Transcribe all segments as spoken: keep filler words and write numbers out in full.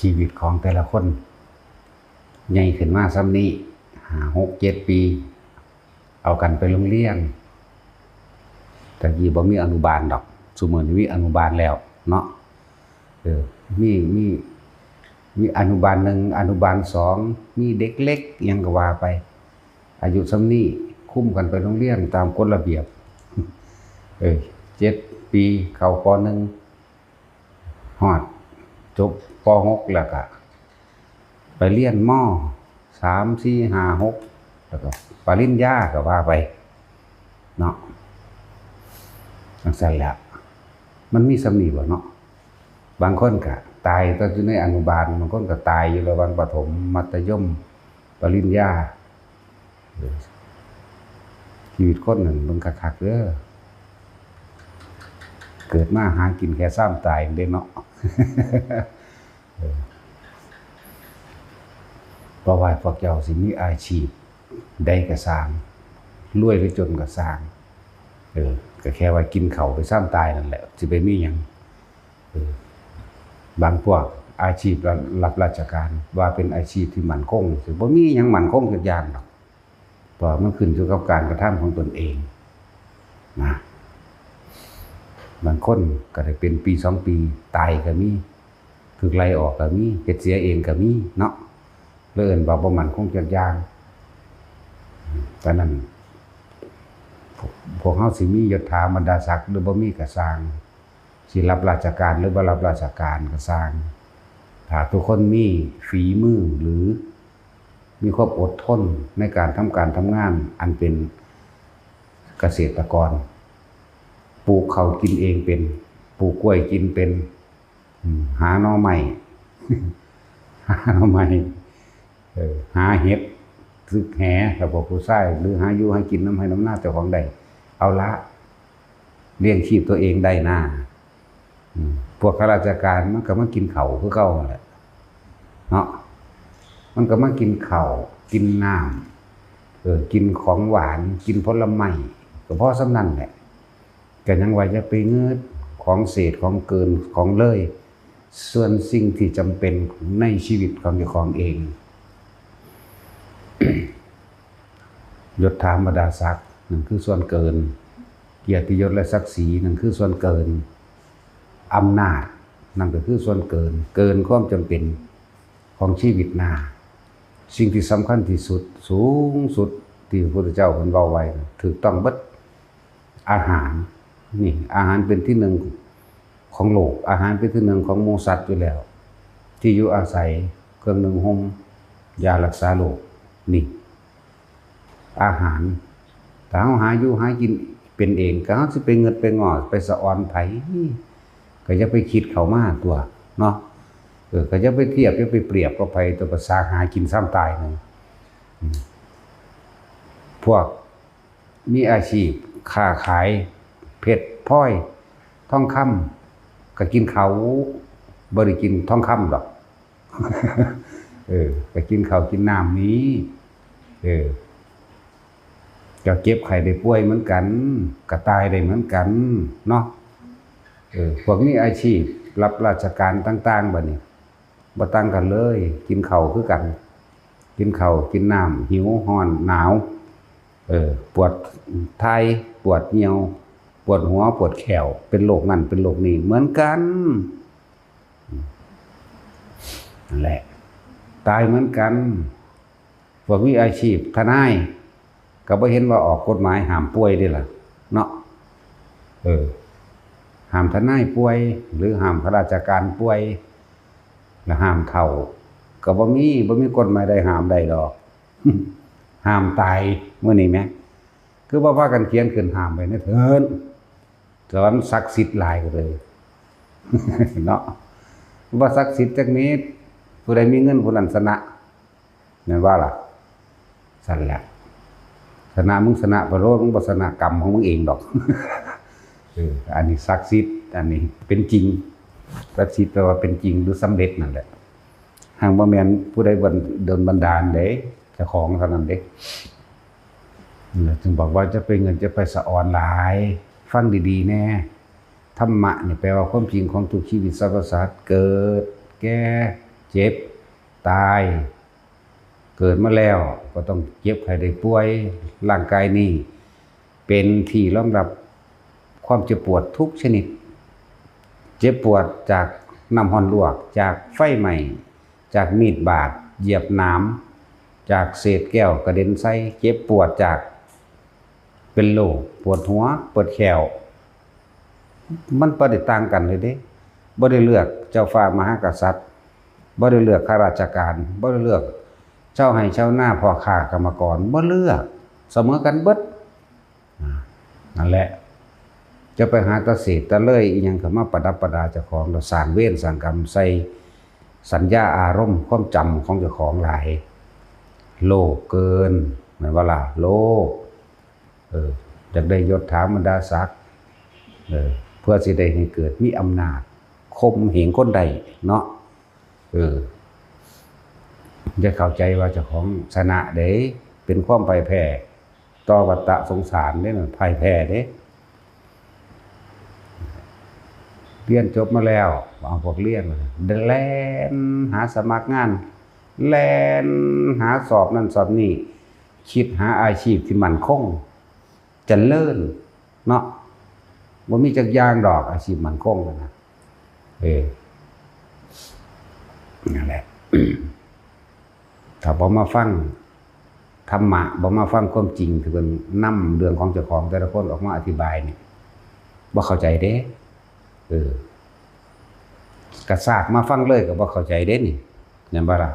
ชีวิตของแต่ละคน ใหญ่ขึ้นมาส่ำนี้ ห้า หก เจ็ด ปี เอากันไปโรงเรียน แต่กี้บ่มีอนุบาลดอก ซุมื้อนี้มีอนุบาลแล้วเนาะ เออ มี มี มีอนุบาลหนึ่ง อนุบาลสอง มีเด็กเล็กหยังก็ว่าไป อายุส่ำนี้ คุมกันไปโรงเรียนตามกฎระเบียบ เออ เจ็ด ปี เข้า ป.หนึ่ง ฮอด จบ ป.หก แล้วก็ไปเรียน ม.สาม สี่ ห้า หก แล้วก็ปริญญาก็ว่าไป เนาะ จั่งซั้นแหละ มันมีส่ำนี้บ่เนาะ บางคนก็ตายตอนอยู่ในอนุบาล บางคนก็ตายอยู่ระหว่างประถม มัธยม ปริญญา เออ ชีวิตคนนั่นเบิ่งคักๆเด้อ เกิดมาหากินแค่ซ้ำตายเด้เนาะ เออ บ่ว่าพวกเจ้าสิมีอาชีพใดก็ซ่าง รวยหรือจนก็ซ่าง เออ ก็แค่ว่ากินข้าวไปซ้ำตายนั่นแหละ สิไปมีหยัง เออ บางพวกอาชีพรับราชการ ว่าเป็นอาชีพที่มั่นคง สิบ่มีหยังมั่นคงจักอย่างดอก เพราะมันขึ้นอยู่กับการกระทำของตนเองนะ บางคนก็ได้เป็นปีสองปี ตายก็มี ถูกไล่ออกก็มี เฮ็ดเสียเองก็มีเนาะ เลยเอิ้นว่าบ่มั่นคงจักอย่าง ฉะนั้น พวก พวกเฮาสิมียศถาบรรดาศักดิ์หรือบ่มีก็ซ่าง สิรับราชการหรือบ่รับราชการก็ซ่าง ถ้าทุกคนมีฝีมือหรือมีความอดทนในการทำการทำงาน อันเป็นเกษตรกร ปลูกข้าวกินเองเป็น ปลูกกล้วยกินเป็น อืม หาหน่อไม้ หาหน่อไม้ เออ หาเห็ด ตึกแห ถ้าพวกผู้ชาย หรือหาอยู่หากินนำไฮ่นำนาเจ้าของได้ เอาละ เลี้ยงชีพตัวเองได้นะ อืม พวกข้าราชการมันก็มากินข้าวคือเก่านั่นแหละ เนาะ มันก็มากินข้าว กินน้ำ เออ กินของหวาน กินผลไม้ ก็พอส่ำนั้นแหละ ก็ยังว่าอย่าไปงึดของเศษ ของเกิน ของเลย ส่วนสิ่งที่จำเป็นในชีวิตของเจ้าของเอง ยศถาบรรดาศักดิ์ นั่นคือส่วนเกิน เกียรติยศและศักดิ์ศรี นั่นคือส่วนเกิน อำนาจ นั่นก็คือส่วนเกิน เกินความจำเป็นของชีวิตนา สิ่งที่สำคัญที่สุด สูงสุดที่พระพุทธเจ้าเพิ่นเว้าไว้ ถูกต้องเบิด อาหาร นี่ อาหารเป็นที่หนึ่งของโลก อาหารเป็นที่หนึ่งของหมู่สัตว์อยู่แล้ว ที่อยู่อาศัย เครื่องนุ่งห่ม ยารักษาโรค นี่ อาหาร ถ้าเฮาหาอยู่หากินเป็นเอง ก็เฮาสิไปงึดไปงอ ไปสะออนไผ ก็อย่าไปคิดเข้ามาตั๊ว เนาะ เออ ก็อย่าไปเทียบ อย่าไปเปรียบกับไผตั๊ว ประสาทหากินซ้ำตายหนึ่ง อืม พวกมีอาชีพค้าขายเพชรพลอยทองคำ ก็กินข้าว บ่ได้กินทองคำดอก เออ ก็กินข้าวกินน้ำนี้ เออ ก็เจ็บไข้ได้ป่วยเหมือนกัน ก็ตายได้เหมือนกันเนาะ เออ พวกมีอาชีพรับราชการต่างๆ บัดนี้ บ่ต่างกันเลย กินข้าวคือกัน กินข้าว กินน้ำ หิว ร้อน หนาว เออ ปวดถ่าย ปวดเยี่ยว ปวดหัว ปวดแข้ว เป็นโรคนั่น เป็นโรคนี้ เหมือนกัน นั่นแหละ ตายเหมือนกัน พวกมีอาชีพทนาย ก็บ่เห็นว่าออกกฎหมายห้ามป่วยเด้ล่ะ เนาะ เออ ห้ามทนายป่วย หรือห้ามข้าราชการป่วย และห้ามเฒ่า ก็บ่มี บ่มีกฎหมายใดห้ามได้ดอก ห้ามตาย มื้อนี้แหม คือบ่พากันเขียนขึ้นห้ามไว้ในเถิน แต่ว่ามันศักดิ์สิทธิ์หลายก็เลย เนาะ บ่ศักดิ์สิทธิ์จักเม็ด ผู้ใดมีเงินผู้นั้นชนะ แม่นบ่ล่ะ ซั่นแหละ ชนะมึงชนะไปโลด มึงบ่ชนะกรรมของมึงเองดอก เออ อันนี้ศักดิ์สิทธิ์ อันนี้เป็นจริง ศักดิ์สิทธิ์แปลว่าเป็นจริงหรือสำเร็จนั่นแหละ หากบ่แม่นผู้ใดบัน- ดลบันดาลเด้ เจ้าของเท่านั้นเด้ จึงบอกว่าจะไปเงินจะไปสะออนหลาย ฟังดีๆ แน่ ธรรมะนี่แปลว่าความจริงของทุกชีวิตสรรพสัตว์ เกิด แก่ เจ็บ ตาย เกิดมาแล้วก็ต้องเจ็บไข้ได้ป่วย ร่างกายนี้เป็นที่รองรับความเจ็บปวดทุกชนิด เจ็บปวดจากน้ำร้อนลวก จากไฟไหม้ จากมีดบาด เหยียบหนาม จากเศษแก้วกระเด็นใส่ เจ็บปวดจากเป็นโรค ปวดหัว ปวดแข้ว มันบ่ได้ต่างกันเลยเด้ บ่ได้เลือกเจ้าฟ้ามหากษัตริย์ บ่ได้เลือกข้าราชการ บ่ได้เลือกชาวไร่ชาวนา พ่อค้ากรรมกร บ่เลือก เสมอกันเบิด อ่า นั่นแหละ จะไปหาตะเสดตะเลยอิหยังเข้ามาประดับประดาเจ้าของ แล้วสร้างเวรสร้างกรรมใส่สัญญาอารมณ์ความจำของเจ้าของหลาย โลภเกิน แม่นบ่ล่ะ โลภ เออ อยากได้ยศถาบรรดาศักดิ์ เออ เพื่อสิได้ให้เกิดมีอำนาจ ข่มเหงคนได้เนาะ เออ อย่าเข้าใจว่าเจ้าของชนะเด้ เป็นความพ่ายแพ้ต่อวัฏสงสารเด้ นั่นพ่ายแพ้เด้ เรียนจบมาแล้ว เอาพวกเรียน แล่นหาสมัครงาน แล่นหาสอบนั่นสอบนี่ คิดหาอาชีพที่มั่นคง เจริญ เนาะ บ่มีจักอย่างดอกอาชีพมั่นคงนะ เออ นั่นแหละ ถ้าบ่มาฟังธรรมะ บ่มาฟังความจริงที่เพิ่นนำเรื่องของเจ้าของแต่ละคนออกมาอธิบายนี่ บ่เข้าใจเด้ เออ กระชากมาฟังเลยก็บ่เข้าใจเด้นี่ แม่นบ่ล่ะ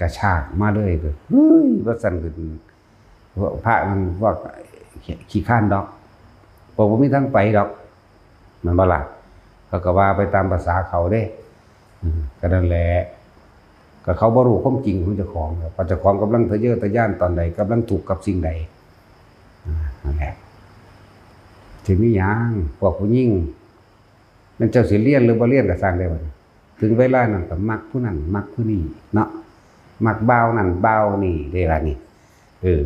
กระชากมาเลยก็ เฮ้ย ว่าซั่นก็ พระมันว่าขี้คร้านดอก พวกบ่มีทางไปดอก แม่นบ่ล่ะ เขาก็ว่าไปตามภาษาเขาเด้ อืม ก็นั่นแหละ ก็เขาบ่รู้ความจริงของเจ้าของ ว่าเจ้าของกำลังทะเยอทะยานตอนใด กำลังทุกข์กับสิ่งใด อ่า นั่นแหละ สิมีหยัง พวกผู้หญิง แม่นเจ้าสิเรียนหรือบ่เรียนก็ซ่างเด้บัดนี้ ถึงเวลานั้นก็มักผู้นั้น มักผู้นี้เนาะ มักบ่าวนั่นบ่าวนี่เด้บัดนี้ เออ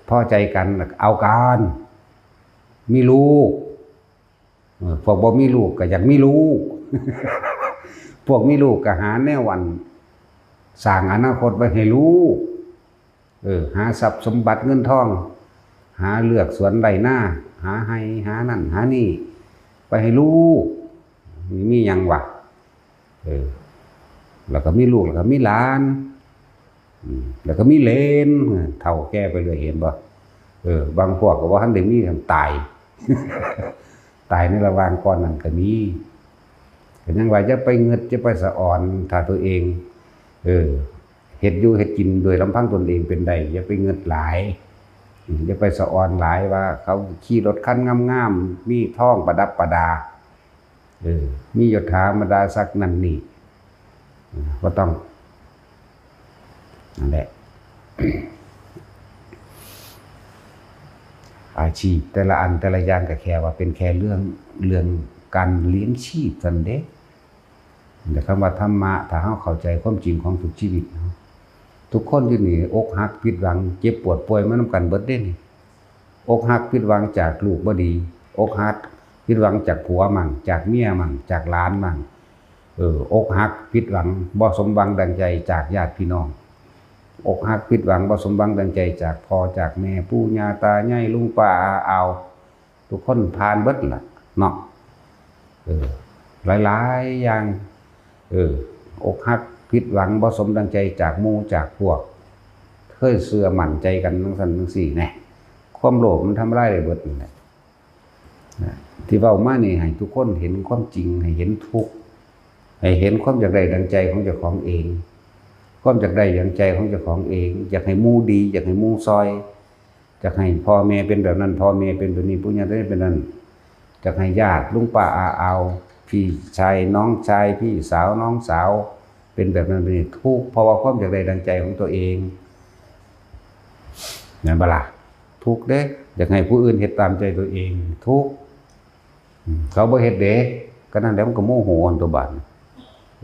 พอใจกันแล้วก็เอากัน มีลูก เออ พวกบ่มีลูกก็อยากมีลูก พวกมีลูกก็หาแนวอันสร้างอนาคตไว้ให้ลูก เออ หาทรัพย์สมบัติเงินทอง หาเลือกสวนไร่นา หาไร่หานั่นหานี่ ไปให้ลูก มี มีหยังวะ เออ แล้วก็มีลูก แล้วก็มีหลาน อืม แล้วก็มีเหลน เออ เฒ่าแก่ไปเรื่อย เห็นบ่ เออ บางพวกก็บ่ทันได้มี ตาย ตายในระหว่างก่อนนั้นก็มี ก็ยังว่าอย่าไปงึด อย่าไปสะออน ถ้าตัวเอง เออ เฮ็ดอยู่เฮ็ดกินโดยลำพังตนเองเป็นได้ อย่าไปงึดหลาย อืม อย่าไปสะออนหลายว่าเขาขี่รถคันงามๆ มีทองประดับประดา เออ มียศถาบรรดาศักดิ์นั่นนี่ อืม บ่ต้อง นั่นแหละ อาชีพแต่ละอันแต่ละอย่างก็แค่ว่าเป็นแค่เรื่อง เรื่องการเลี้ยงชีพเท่านั้นเด้ แต่คำว่าธรรมะ ถ้าเฮาเข้าใจความจริงของทุกชีวิตเนาะ ทุกคนอยู่นี่อกหัก ผิดหวัง เจ็บปวดป่วยมานำกันเบิดเด้นี่ อกหัก ผิดหวังจากลูกบ่ดี อกหัก ผิดหวังจากผัวมั่ง จากเมียมั่ง จากหลานมั่ง เออ อกหัก ผิดหวัง บ่สมหวังดังใจจากญาติพี่น้อง อกหัก ผิดหวัง บ่สมหวังดังใจจากพ่อจากแม่ ปู่ย่าตายาย ลุงป้าอาอาว ทุกคนผ่านเบิดล่ะเนาะ เออ หลายๆ อย่าง เออ อกหัก ผิดหวัง บ่สมดังใจจากหมู่จากพวก เคยเชื่อมั่นใจกันจั่งซั้นจั่งซี้แหน่ ความโลภมันทำลายได้เบิดนั่นแหละ นะ ที่เว้ามานี่ให้ทุกคนเห็นความจริง ให้เห็นทุกข์ ให้เห็นความอยากได้ดังใจของเจ้าของเอง ความอยากได้ดังใจของเจ้าของเอง อยากให้หมู่ดี อยากให้หมู่ซอย อยากให้พ่อแม่เป็นแบบนั้น พ่อแม่เป็นแบบนี้ ปู่ย่าตายายเป็นนั้น อยากให้ญาติลุงป้าอาอาว พี่ชายน้องชาย พี่สาวน้องสาว เป็นแบบนั้นแบบนี้ ทุกข์ เพราะว่าความอยากได้ดังใจของตัวเอง แม่นบ่ล่ะ ทุกข์เด้ อยากให้ผู้อื่นเฮ็ดตามใจตัวเอง ทุกข์ อืม เขาบ่เฮ็ดเด้ ก็นั่นแหละ มันก็โมโหอันตัวบาด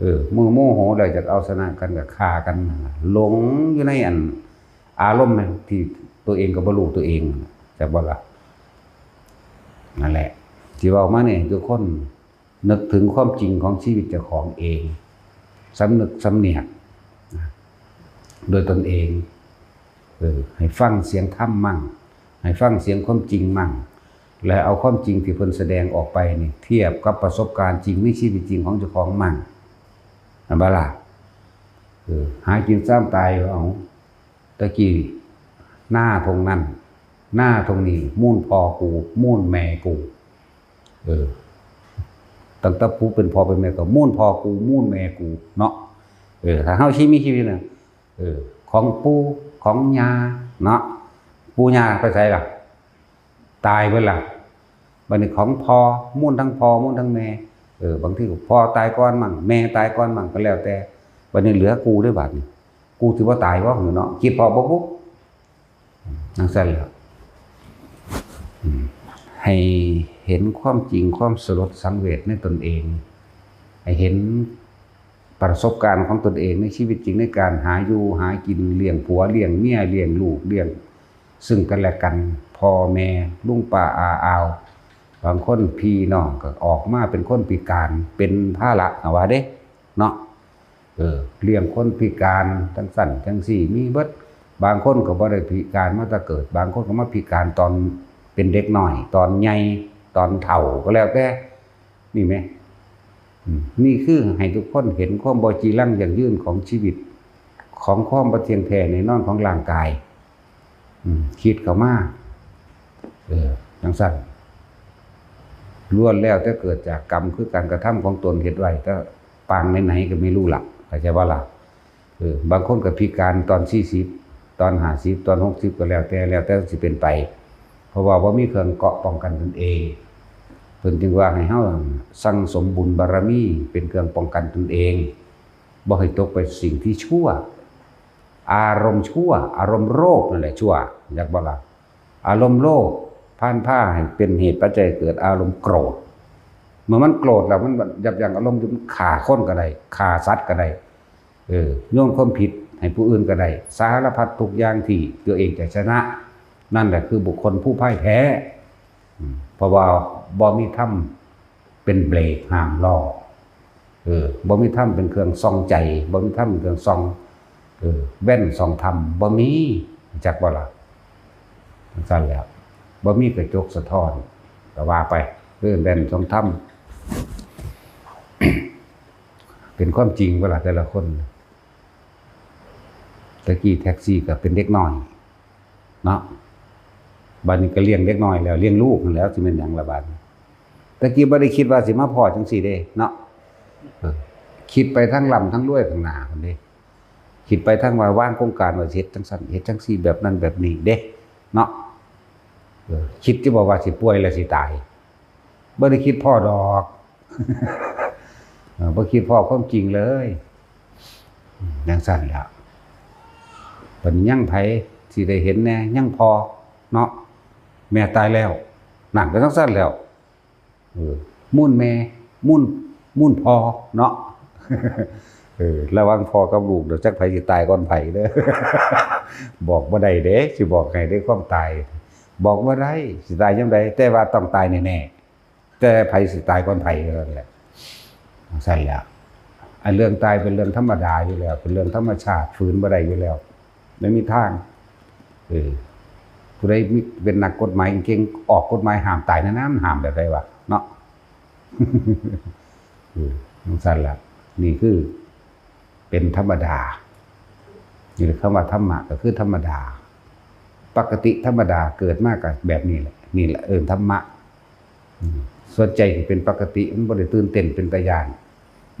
เออ เมื่อโมโหแล้วอยากเอาชนะกันก็ฆ่ากันนั่นล่ะ หลงอยู่ในอันอารมณ์ที่ตัวเองก็บ่รู้ตัวเอง จักบ่ล่ะ นั่นแหละ ที่เว้ามานี่ ทุกคนนึกถึงความจริงของชีวิตเจ้าของเอง สำนึกสำเนียกนะโดยตนเอง เออ ให้ฟังเสียงธรรมมั่ง ให้ฟังเสียงความจริงมั่ง และเอาความจริงที่เพิ่นแสดงออกไปนี่เทียบกับประสบการณ์จริงในชีวิตจริงของเจ้าของมั่ง อันบ่ล่ะ เออ หากินซ้ำตายเอา ตะกี้หน้าทงนั่น หน้าทงนี้ มูนพ่อกู มูนแม่กู เออ ตั้งแต่ผู้เป็นพ่อเป็นแม่ก็มูนพ่อกู มูนแม่กู เนาะ เออ ถ้าเฮาชีมีชีวิตนะ เออ ของปู่ ของย่า เนาะ ปู่ย่าไปไสล่ะ ตายเบิดล่ะ บัดนี้ของพ่อ มูนทั้งพ่อ มูนทั้งแม่ เออ บางทีก็พ่อตายก่อนมั่ง แม่ตายก่อนมั่ง ก็แล้วแต่ บัดนี้เหลือกูเด้ บัดนี้ กูสิบ่ตายบ่หือเนาะ คิดพ้อบ่บุ จั่งซั้นแหละ อืม ให้เห็นความจริง ความสลดสังเวชในตนเอง ให้เห็นประสบการณ์ของตนเองในชีวิตจริง ในการหาอยู่หากิน เลี้ยงผัว เลี้ยงเมีย เลี้ยงลูก เลี้ยงซึ่งกันและกัน พ่อแม่ ลุงป้าอาอาว บางคนพี่น้องก็ออกมาเป็นคนพิการ เป็นภาระ เอาว่าเด้ เนาะ เออ เลี้ยงคนพิการจั่งซั้นจั่งซี้มีเบิด บางคนก็บ่ได้พิการมาแต่เกิด บางคนก็มาพิการตอนเป็นเด็กน้อย ตอนใหญ่ ตอนเฒ่าก็แล้วแต่ นี่แหม อืม นี่คือให้ทุกคนเห็นความบ่จีรังยั่งยืนของชีวิต ของความบ่เที่ยงแท้แน่นอนของร่างกาย อืม คิดเข้ามา เออ จั่งซั้น ล้วนแล้วแต่เกิดจากกรรม คือการกระทำของตนเฮ็ดไว้ แต่ปางไหนๆก็ไม่รู้ล่ะ เข้าใจบ่ล่ะ เออ บางคนก็พิการตอนสี่สิบ ตอนห้าสิบ ตอนหกสิบ ก็แล้วแต่ แล้วแต่สิเป็นไป เพราะว่าบ่มีเครื่องเกราะป้องกันตนเอง เพิ่นจึงว่าให้เฮาสั่งสมบุญบารมีเป็นเครื่องป้องกันตนเอง บ่ให้ตกไปสิ่งที่ชั่ว อารมณ์ชั่ว อารมณ์โลภนั่นแหละชั่ว จักบ่ล่ะ อารมณ์โลภพาพาให้เป็นเหตุปัจจัยเกิดอารมณ์โกรธ เมื่อมันโกรธแล้วมันยับยั้งอารมณ์อยู่ มันฆ่าคนก็ได้ ฆ่าสัตว์ก็ได้ เออ โยนความผิดให้ผู้อื่นก็ได้ สารพัดทุกอย่างที่ตัวเองจะชนะ นั่นแหละคือบุคคลผู้พ่ายแพ้ อืม เพราะว่าบ่มีธรรมเป็นเบรกห้ามล้อ เออ บ่มีธรรมเป็นเครื่องส่องใจ บ่มีธรรมเป็นเครื่องส่อง เออ แว่นส่องธรรม บ่มี จักบ่ล่ะ จั่งซั้นแหละ บ่มีกระจกสะท้อน ก็ว่าไป เออ แว่นส่องธรรม เป็นความจริงบ่ล่ะแต่ละคน ตะกี้แท็กซี่ก็เป็นเด็กน้อย เนาะ บัดนี้ก็เลี้ยงเด็กน้อยแล้ว เลี้ยงลูกนั่นแหล้ว สิแม่นหยังล่ะบัดนี้ ตะกี้บ่ได้คิดว่าสิมาพ้อจั่งซี้เด้ เนาะ เออ คิดไปทั้งร่ำทั้งรวยข้างหน้าพุ้นเด้ คิดไปทั้งว่าวางโครงการว่าสิเฮ็ดจั่งซั้น เฮ็ดจั่งซี้ แบบนั้นแบบนี้เด้ เนาะ เออ คิดจะบอกว่าสิป่วยแล้วสิตาย บ่ได้คิดพ้อดอก เออ บ่คิดพ้อความจริงเลย จั่งซั้นแหละ บัดนี้ยังไผสิได้เห็นแน่ ยังพ้อ เนาะ แม่ตายแล้ว นั่นก็จั่งซั้นแล้ว เออ มูนแม่ มูน มูนพ่อ เนาะ เออ ระหว่างพ่อกับลูก เดี๋ยวจักไผสิตายก่อนไผเด้อ บอกบ่ได้เด้ สิบอกให้เด้ ความตาย บอกบ่ได้ สิตายยามใด แต่ว่าต้องตายแน่ๆ แต่ไผสิตายก่อนไผเท่านั้นแหละ จั่งซั้นแหละ อันเรื่องตายเป็นเรื่องธรรมดาอยู่แล้ว เป็นเรื่องธรรมชาติ ฝืนบ่ได้อยู่แล้ว ไม่มีทาง เออ ผู้ใดมี เป็นนักกฎหมายเก่ง ออกกฎหมายห้ามตายนะ มันห้ามแบบใดวะ เนาะ เออ จั่งซั้นแหละ นี่คือ เป็นธรรมดา นี่แหละ คำว่าธรรมะก็คือธรรมดา ปกติธรรมดา เกิดมาก็แบบนี้แหละ นี่แหละเอิ้นธรรมะ อืม ส่วนใจที่เป็นปกติ มันบ่ได้ตื่นเต้นเป็นตาย้าน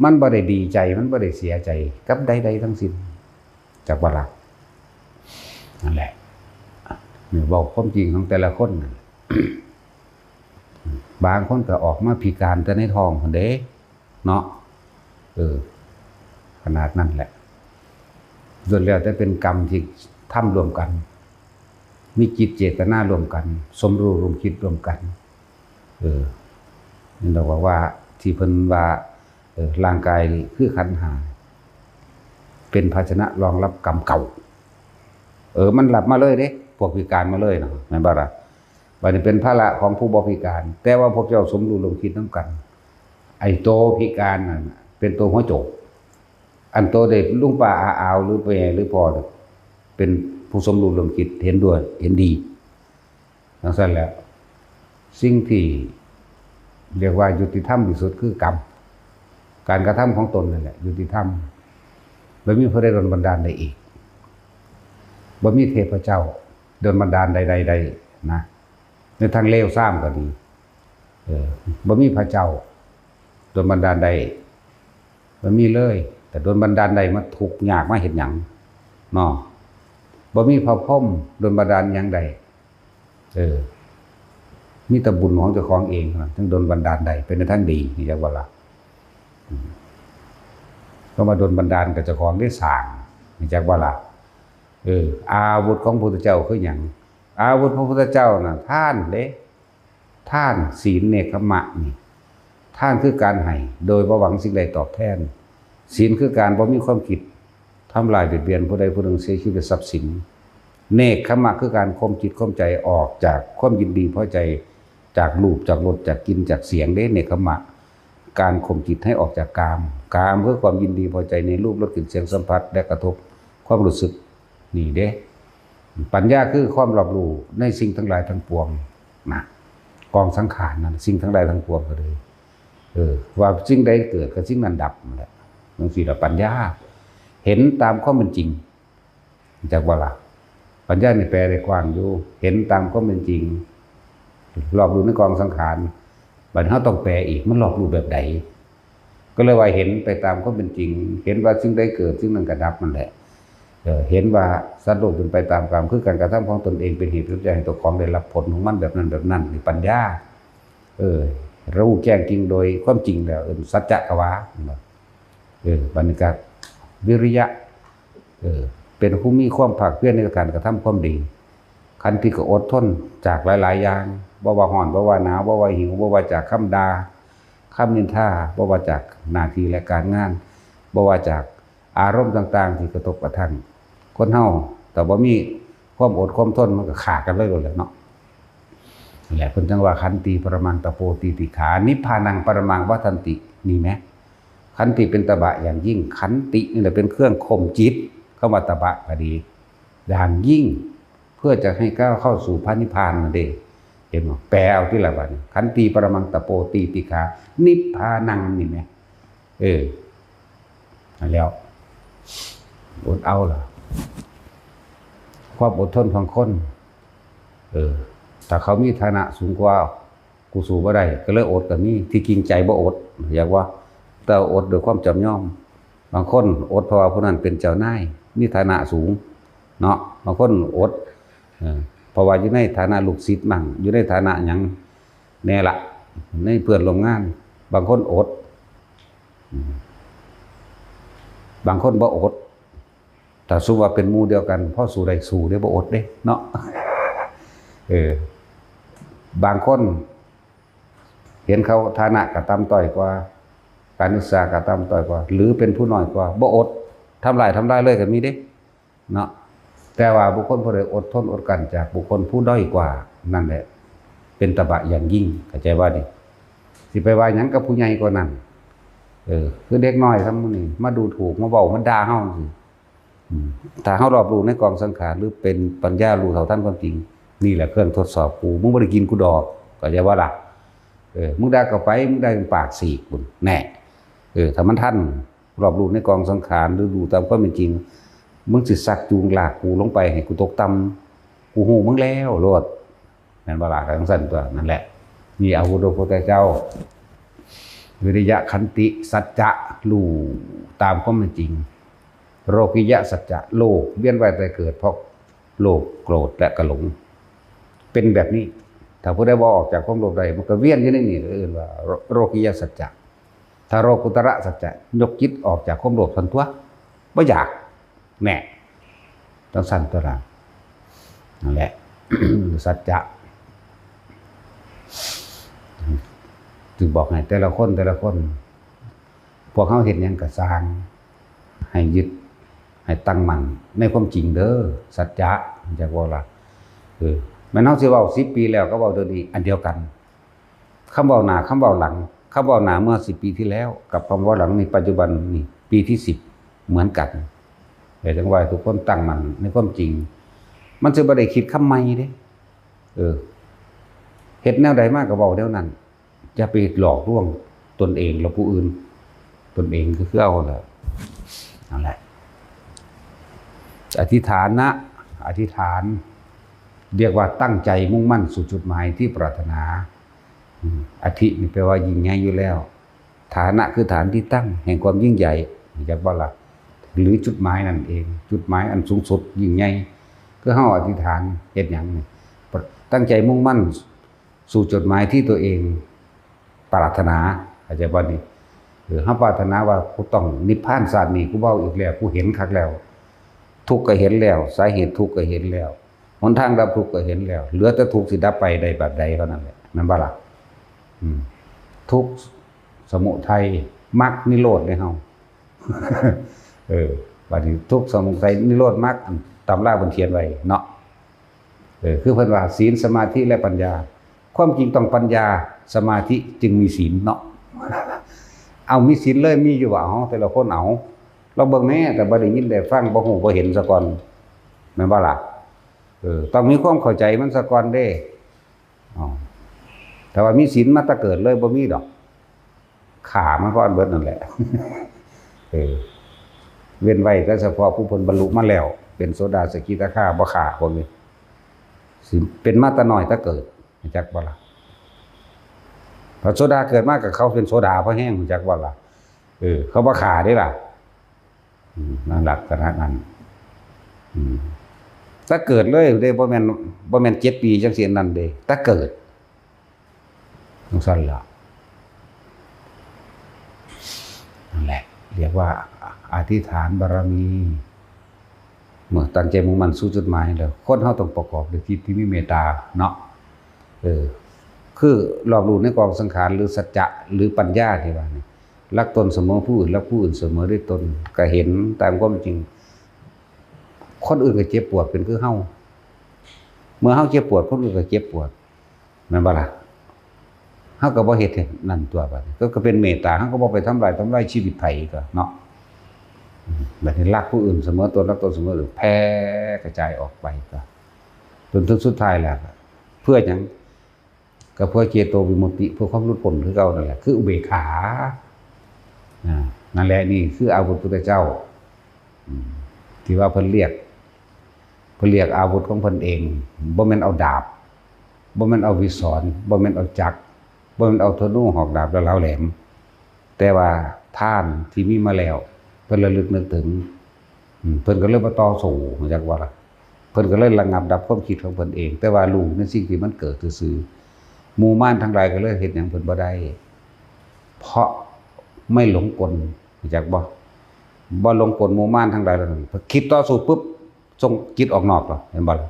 มันบ่ได้ดีใจ มันบ่ได้เสียใจกับใดๆทั้งสิ้น จักบ่ล่ะ นั่นแหละ นี่เว้าความจริงของแต่ละคนนั่นแหละ บางคนก็ออกมาพิการแต่ในท้องพุ้นเด้ เนาะ เออ ขนาดนั้นแหละ ล้วนแล้วแต่เป็นกรรมที่ทำร่วมกัน มีจิตเจตนาร่วมกัน สมรู้ร่วมคิดร่วมกัน เออ นี่เราบอกว่าที่เพิ่นว่า เออ ร่างกายนี่คือขันธ์ห้า เป็นภาชนะรองรับกรรมเก่า เออ มันรับมาเลยเด้ พวกพิการมาเลยเนาะ แม่นบ่ล่ะ บัดนี้เป็นภาระของผู้บ่พิการ แต่ว่าพวกเจ้าสมรู้ร่วมคิดนำกัน ไอ้โตพิการนั่นน่ะ เป็นโตหัวโจก อันโตได้ลุงป้าอาอาวหรือแม่หรือพ่อเนี่ย เป็นผู้สมรู้ร่วมคิดเห็นด้วยเห็นดี จั่งซั้นแหละ สิ่งที่เรียกว่ายุติธรรมที่สุดคือกรรม การกระทำของตนนั่นแหละยุติธรรม บ่มีผู้ใดดลบันดาลได้อีก บ่มีเทพเจ้าดลบันดาลใดๆได้นะ ในทางเลวทรามก็ดี เออ บ่มีพระเจ้าดลบันดาลได้ บ่มีเลย แต่ดลบันดาลได้มาทุกข์ยากมาเฮ็ดหยังเนาะ บ่มีพระพรหมดลบันดาลหยังได้ เออ มีแต่บุญของเจ้าของเองเท่านั้น ถึงดลบันดาลได้ เป็นในทางดี นี่จักว่าล่ะ อืม ก็มาดลบันดาลกับเจ้าของได้สร้าง นี่จักว่าล่ะ เออ อาวุธของพระพุทธเจ้าคือหยัง อาวุธพระพุทธเจ้าน่ะ ทานเด้ ทาน ศีล เนกขัมมะนี่ ทานคือการให้โดยบ่หวังสิ่งใดตอบแทน ศีลคือการบ่มีความคิดทำร้ายเบียดเบียนผู้ใดผู้หนึ่งเสียชีวิตทรัพย์สิน เนกขัมมะคือการข่มจิตข่มใจออกจากความยินดีพอใจ จากรูป จากรส จากกลิ่น จากเสียงเด้ เนกขัมมะ การข่มจิตให้ออกจากกาม กามคือความยินดีพอใจในรูป รส กลิ่น เสียง สัมผัส และกระทบความรู้สึก นี่เด้ ปัญญาคือความรอบรู้ในสิ่งทั้งหลายทั้งปวงนะ กองสังขารนั่น สิ่งทั้งหลายทั้งปวงก็เลย เออ ว่าสิ่งใดเกิดก็สิ่งนั้นดับนั่นแหละ จั่งซี้ล่ะปัญญา เห็นตามความเป็นจริง จักว่าล่ะ ปัญญานี่แปลได้กว้างอยู่ เห็นตามความเป็นจริง รอบรู้ในกองสังขาร บัดนี้เราต้องแปลอีก มันรอบรู้แบบใด ก็เลยว่าเห็นไปตามความเป็นจริง เห็นว่าสิ่งใดเกิด สิ่งนั้นก็ดับนั่นแหละ เออ เห็นว่าสัตว์โลกเป็นไปตามกรรม คือการกระทำของตนเองเป็นเหตุเป็นปัจจัยให้ตัวของได้รับผลของมันแบบนั้นแบบนั้น นี่ปัญญา เออ รู้แจ้งจริงโดยความจริงแล้ว เอิ้นสัจจะกวา เออ บัดนี้ก็วิริยะ เออ เป็นผู้มีความภาคเพียรในการกระทำความดี ขันติก็อดทนจากหลายๆอย่าง บ่ว่าร้อน บ่ว่าหนาว บ่ว่าหิว บ่ว่าจากคำด่า คำนินทา บ่ว่าจากหน้าที่และการงาน บ่ว่าจากอารมณ์ต่างๆที่กระทบกระทั่ง คนเฮาถ้าบ่มีความอดความทนมันก็ฆ่ากันเลยโลดแหละเนาะ นั่นแหละเพิ่นจั่งว่า ขันติปรมังตะโปตีติขา นิพพานังปรมังวัฏฏันติ นี่แหม ขันติเป็นตบะอย่างยิ่ง ขันตินี่แหละเป็นเครื่องข่มจิต คำว่าตบะก็ดี อย่างยิ่ง เพื่อจะให้ก้าวเข้าสู่พระนิพพานนั่นเอง เห็นบ่ แปลเอาติล่ะบัดนี้ ขันติปรมังตะโปตีติขา นิพพานัง นี่แหม เออ นั่นแล้ว อดเอาล่ะ ความอดทนของคน เออ ถ้าเขามีฐานะสูงกว่า กูสู้บ่ได้ ก็เลยอดก็มี ที่จริงใจบ่อด อยากว่า แต่อดด้วยความจำยอม บางคนอดเพราะว่าผู้นั้นเป็นเจ้านาย มีฐานะสูง เนาะ บางคนอด เออ เพราะว่าอยู่ในฐานะลูกศิษย์มั่ง อยู่ในฐานะหยังแน่ละ ในเพื่อนร่วมงาน บางคนอด อืม บางคนบ่อด ถ้าสมมุติว่าเป็นหมู่เดียวกัน พอสู้ได้สู้เด้ บ่อดเด้ เนาะ เออ บางคนเห็นเขาฐานะก็ต่ำต้อยกว่า การศึกษาก็ต่ำต้อยกว่า หรือเป็นผู้น้อยกว่า บ่อด ทำลาย ทำลายเลยก็มีเด้ เนาะ แต่ว่าบุคคลผู้ใดอดทนอดกลั้นจากบุคคลผู้ด้อยกว่า นั่นแหละ เป็นตบะอย่างยิ่ง เข้าใจบ่นี่ สิไปว่าหยังกับผู้ใหญ่กว่านั้น เออ คือเด็กน้อยซำมื้อนี้ มาดูถูก มาเว้า มาด่าเฮาจั่งซี้ อืม ถ้าเฮารอบรู้ในกองสังขาร หรือเป็นปัญญารู้เท่าทันความจริง นี่แหละเครื่องทดสอบกู มึงบ่ได้กินกูดอก เข้าใจบ่ล่ะ เออ มึงด่าเข้าไป มึงได้ปากสีกพุ้น แน่ เออ ถ้ามันทัน รอบรู้ในกองสังขาร หรือรู้ตามความเป็นจริง มึงสิซักจูงลากกูลงไปให้กูตกต่ำ กูฮู้มึงแล้วโลด แม่นบ่ล่ะ จั่งซั้นตั๊ว นั่นแหละ นี่อาวุธพระพุทธเจ้า วิริยะ ขันติ สัจจะ รู้ตามความเป็นจริง โลกิยะสัจจะ โลกเวียนว่ายตายเกิดเพราะโลภ โกรธ และก็หลง เป็นแบบนี้ ถ้าผู้ใดบ่ออกจากความโลภได้ มันก็เวียนอยู่ในนี่ เอิ้นว่าโลกิยะสัจจะ ถ้าโลกุตระสัจจะ ยกจิตออกจากความโลภซั่นตั๊ว บ่อยาก แน่ จั่งซั้นตั๊วล่ะ นั่นแหละ สัจจะ จึงบอกให้แต่ละคน แต่ละคน พวกเฮาเฮ็ดหยังก็ซ่าง ให้ยึด ให้ตั้งมั่นในความจริงเด้อ สัจจะ จักว่าล่ะ เออ แม่นเฮาสิเว้าสิบปีแล้วก็เว้าเดี๋ยวนี้อันเดียวกัน คำเว้าหน้า คำเว้าหลัง คำเว้าหน้าเมื่อสิบปีที่แล้ว กับคำเว้าหลังนี่ปัจจุบันนี่ปีที่สิบ เหมือนกัน แต่จังว่าทุกคนตั้งมั่นในความจริง มันจะบ่ได้คิดคำใหม่เด้ เออ เฮ็ดแนวใดมาก็เว้าแนวนั้น อย่าไปหลอกลวงตนเองและผู้อื่น ตนเองก็คือเอาแหละ นั่นแหละ อธิษฐานะ อธิษฐาน เรียกว่าตั้งใจมุ่งมั่นสู่จุดหมายที่ปรารถนา อืม อธินี่แปลว่ายิ่งใหญ่อยู่แล้ว ฐานะคือฐานที่ตั้งแห่งความยิ่งใหญ่ รู้จักบ่ล่ะ หรือจุดหมายนั่นเอง จุดหมายอันสูงสุดยิ่งใหญ่ คือเฮาอธิษฐานเฮ็ดหยังนี่ ตั้งใจมุ่งมั่นสู่จุดหมายที่ตัวเองปรารถนา เข้าใจบ่นี่ เออ เฮาปรารถนาว่ากูต้องนิพพานชาตินี้ กูเว้าอีกแล้ว กูเห็นคักแล้ว ทุกข์ก็เห็นแล้ว สาเหตุทุกข์ก็เห็นแล้ว หนทางดับทุกข์ก็เห็นแล้ว เหลือแต่ทุกข์สิดับไปได้แบบใดเท่านั้นแหละ แม่นบ่ล่ะ อืม ทุกข์ สมุทัย มรรค นิโรธเด้เฮา เออ บัดนี้ทุกข์ สมุทัย นิโรธ มรรค อันตำราเพิ่นเขียนไว้เนาะ เออ คือเพิ่นว่าศีล สมาธิ และปัญญา ความจริงต้องปัญญา สมาธิจึงมีศีลเนาะ เอามีศีลเลย มีอยู่บ่ เอาแต่ละคนเอา ลองเบิ่งแหน่ แต่บ่ได้ยินได้ฟัง บ่ฮู้บ่เห็นซะก่อน แม่นบ่ล่ะ เออ ต้องมีความเข้าใจมันซะก่อนเด้ อ๋อ แต่ว่ามีศีลมาแต่เกิดเลยบ่มีดอก ฆ่ามันก่อนเบิดนั่นแหละ เออ เว้นไว้แต่เฉพาะผู้เพิ่นบรรลุมาแล้ว เป็นโสดา สกิทาคา บ่ฆ่าพวกนี้ สิเป็นมาแต่น้อยแต่เกิด รู้จักบ่ล่ะ พระโสดาเกิดมาก็เขาเป็นโสดาพอแฮง รู้จักบ่ล่ะ เออ เขาบ่ฆ่าเด้ล่ะ อืม นั่นลักษณะนั้น อืม แต่เกิดเลยเด้ บ่แม่น บ่แม่นเจ็ดปีจังซี่นั่นเด้ แต่เกิด จังซั่นล่ะ นั่นแหละ เรียกว่าอธิษฐานบารมี เมื่อตั้งใจมุ่งมั่นสู่จุดหมายแล้ว คนเฮาต้องประกอบด้วยจิตที่มีเมตตาเนาะ เออ คือรอบรู้ในกองสังขาร หรือสัจจะ หรือปัญญาที่ว่านี่ รักตนเสมอผู้อื่น รักผู้อื่นเสมอด้วยตน ก็เห็นตามความจริง คนอื่นก็เจ็บปวดเป็นคือเฮา เมื่อเฮาเจ็บปวด คนอื่นก็เจ็บปวด แม่นบ่ล่ะ เฮาก็บ่เฮ็ดให้นั่นตัวบัดนี้ ก็ ก็เป็นเมตตา เฮาก็บ่ไปทำลาย ทำลายชีวิตไผก็เนาะ อืม บัดนี้รักผู้อื่นเสมอตน รักตนเสมอผู้อื่น แผ่กระจายออกไปก็ จนถึงสุดท้ายแล้วก็ เพื่อหยัง ก็เพื่อเจโตวิมุตติ เพื่อความหลุดพ้นคือเก่านั่นแหละ คืออุเบกขา อ่า นั่นแหละ นี่คืออาวุธพุทธเจ้า อืม ที่ว่าเพิ่นเรียก เพิ่นเรียกอาวุธของเพิ่นเอง บ่แม่นเอาดาบ บ่แม่นเอาวิสร บ่แม่นเอาจักร บ่แม่นเอาธนูหอกดาบและเหลาแหลม แต่ว่าทานที่มีมาแล้ว เพิ่นระลึกนึกถึง อืม เพิ่นก็เลยบ่ต่อสู้ รู้จักบ่ล่ะ เพิ่นก็เลยระงับดับความคิดของเพิ่นเอง แต่ว่ารู้ในสิ่งที่มันเกิดซื่อๆ หมู่มารทั้งหลายก็เลยเฮ็ดหยังเพิ่นบ่ได้ เพราะไม่หลงกล รู้จักบ่ บ่หลงกลหมู่มารทั้งหลายเหล่านั้น พอคิดต่อสู้ปุ๊บ ส่งจิตออกนอกแล้ว เห็นบ่ล่ะ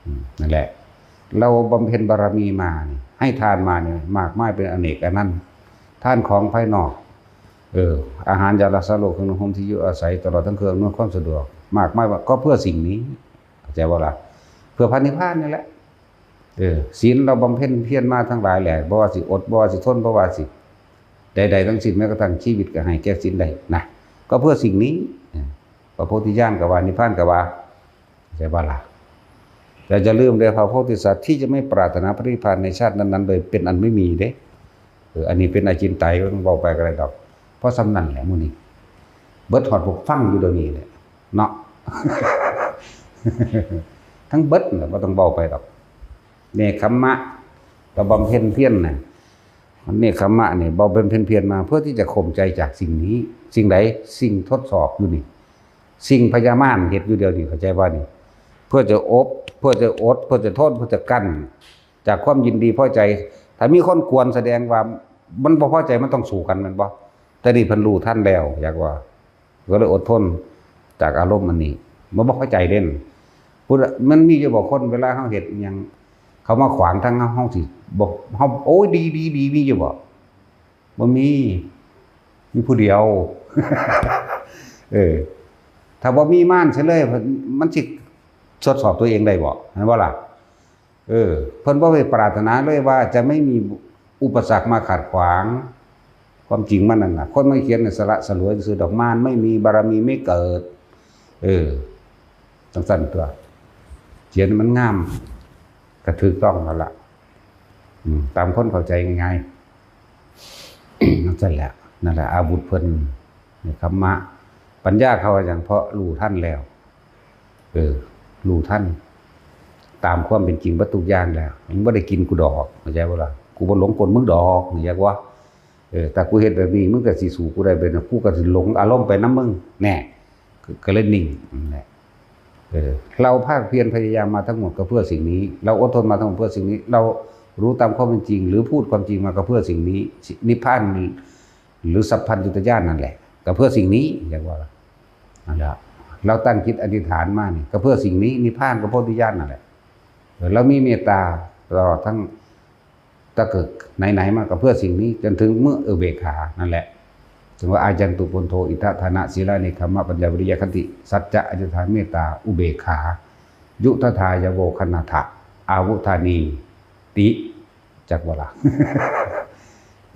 อืม นั่นแหละ เราบำเพ็ญบารมีมานี่ ให้ทานมานี่ มากมายเป็นอเนกอนันต์ ทานของภายนอก เออ อาหารยารักษาโรค เครื่องนุ่งห่มที่อยู่อาศัย ตลอดทั้งเครื่องอำนวยความสะดวก มากมายว่า ก็เพื่อสิ่งนี้ เข้าใจบ่ล่ะ เพื่อพระนิพพานนี่แหละ เออ ศีลเราบำเพ็ญเพียรมาทั้งหลายแหละ บ่ว่าสิอด บ่ว่าสิทน บ่ว่าสิใดๆทั้งสิ้น แม้กระทั่งชีวิตก็ให้แก่ศีลได้นะ ก็เพื่อสิ่งนี้ เออ พระโพธิญาณก็ว่า นิพพานก็ว่า ใช่บ่ล่ะ แต่อย่าลืมเด้อ พระโพธิสัตว์ที่จะไม่ปรารถนาพระนิพพานในชาตินั้นๆเลย เป็นอันไม่มีเด้ เออ อันนี้เป็นอจินไตย เว้าไปก็ได้ดอก เพราะส่ำนั้นแหละมื้อนี้ เบิดฮอดผู้ฟังอยู่เดี๋ยวนี้แหละ เนาะ ทั้งเบิดน่ะ บ่ต้องเว้าไปดอก เนกขัมมะ ก็บำเพ็ญเพียรน่ะ เนกขัมมะนี่ บำเพ็ญเพียรมาเพื่อที่จะข่มใจจากสิ่งนี้ สิ่งใด สิ่งทดสอบอยู่นี่ สิ่งพยามารเฮ็ดอยู่เดี๋ยวนี้ เข้าใจบ่นี่ เพื่อจะอบ เพื่อจะอด เพื่อจะทน เพื่อจะกั้น จากความยินดีพอใจ ถ้ามีคนกวนแสดงว่ามันบ่พอใจ มันต้องสู้กัน แม่นบ่ แต่นี่เพิ่นรู้ทันแล้ว อยากว่า ก็เลยอดทนจากอารมณ์อันนี้ บ่ บ่พอใจเด่น พุทธ- มันมีอยู่บ่คน เวลาเฮาเฮ็ดอิหยัง เขามาขวางทางเฮา เฮาสิบ่ เฮา โอ้ย ดี ดี ดี มีอยู่บ่ บ่มี มีผู้เดียว เออ ถ้าบ่มีมารเสียเลย มันสิทดสอบตัวเองได้บ่ เห็นบ่ล่ะ เออ เพิ่นบ่ได้ปรารถนาเลยว่าจะไม่มีอุปสรรคมาขัดขวาง ความจริงมันนั่นน่ะ คนมาเขียนในสละสลวยซื่อดอก มารไม่มี บารมีไม่เกิด เออ จังซั่นตัว เขียนมันงาม ก็ถูกต้องแล้วล่ะ อืม ตามคนเข้าใจง่ายๆ นั่นแหละ นั่นแหละ อาวุธเพิ่น นี่ คัมมะ ปัญญาเขาว่าหยัง เพราะรู้ทันแล้ว เออ รู้ทัน ตามความเป็นจริงเบิดทุกอย่างแล้ว มึงบ่ได้กินกูดอก เข้าใจบ่ล่ะ กูบ่หลงกลมึงดอก เข้าใจบ่ เออ ถ้ากูเฮ็ดแบบนี้ มึงก็สิสู้กูได้ เป็น กูก็สิหลงอารมณ์ไปนำมึง แน่ ก็ ก็เลยนิ่ง นั่นแหละ เออ เราภาคเพียรพยายามมาทั้งหมดก็เพื่อสิ่งนี้ เราอดทนมาทั้งหมดเพื่อสิ่งนี้ เรารู้ตามความเป็นจริง หรือพูดความจริงมาก็เพื่อสิ่งนี้ นิพพาน หรือสัพพัญญุตญาณนั่นแหละ ก็เพื่อสิ่งนี้ เรียกว่า นั่นแหละ เราตั้งจิตอธิษฐานมานี่ ก็เพื่อสิ่งนี้ นิพพานก็โพธิญาณนั่นแหละ เออ เรามีเมตตาตลอดทั้ง ตั้งแต่ไหนๆมาก็เพื่อสิ่งนี้ จนถึงเมื่ออุเบกขา นั่นแหละ ถึงว่า อายันตุปุณโธ อิทธะทานะ ศีละ เนกขัมมะ ปัญญา วิริยะ ขันติ สัจจะ อธิษฐาน เมตตา อุเบกขา ยุทธทายาโว คณาถะ อาวุธานี ติ จักบ่ล่ะ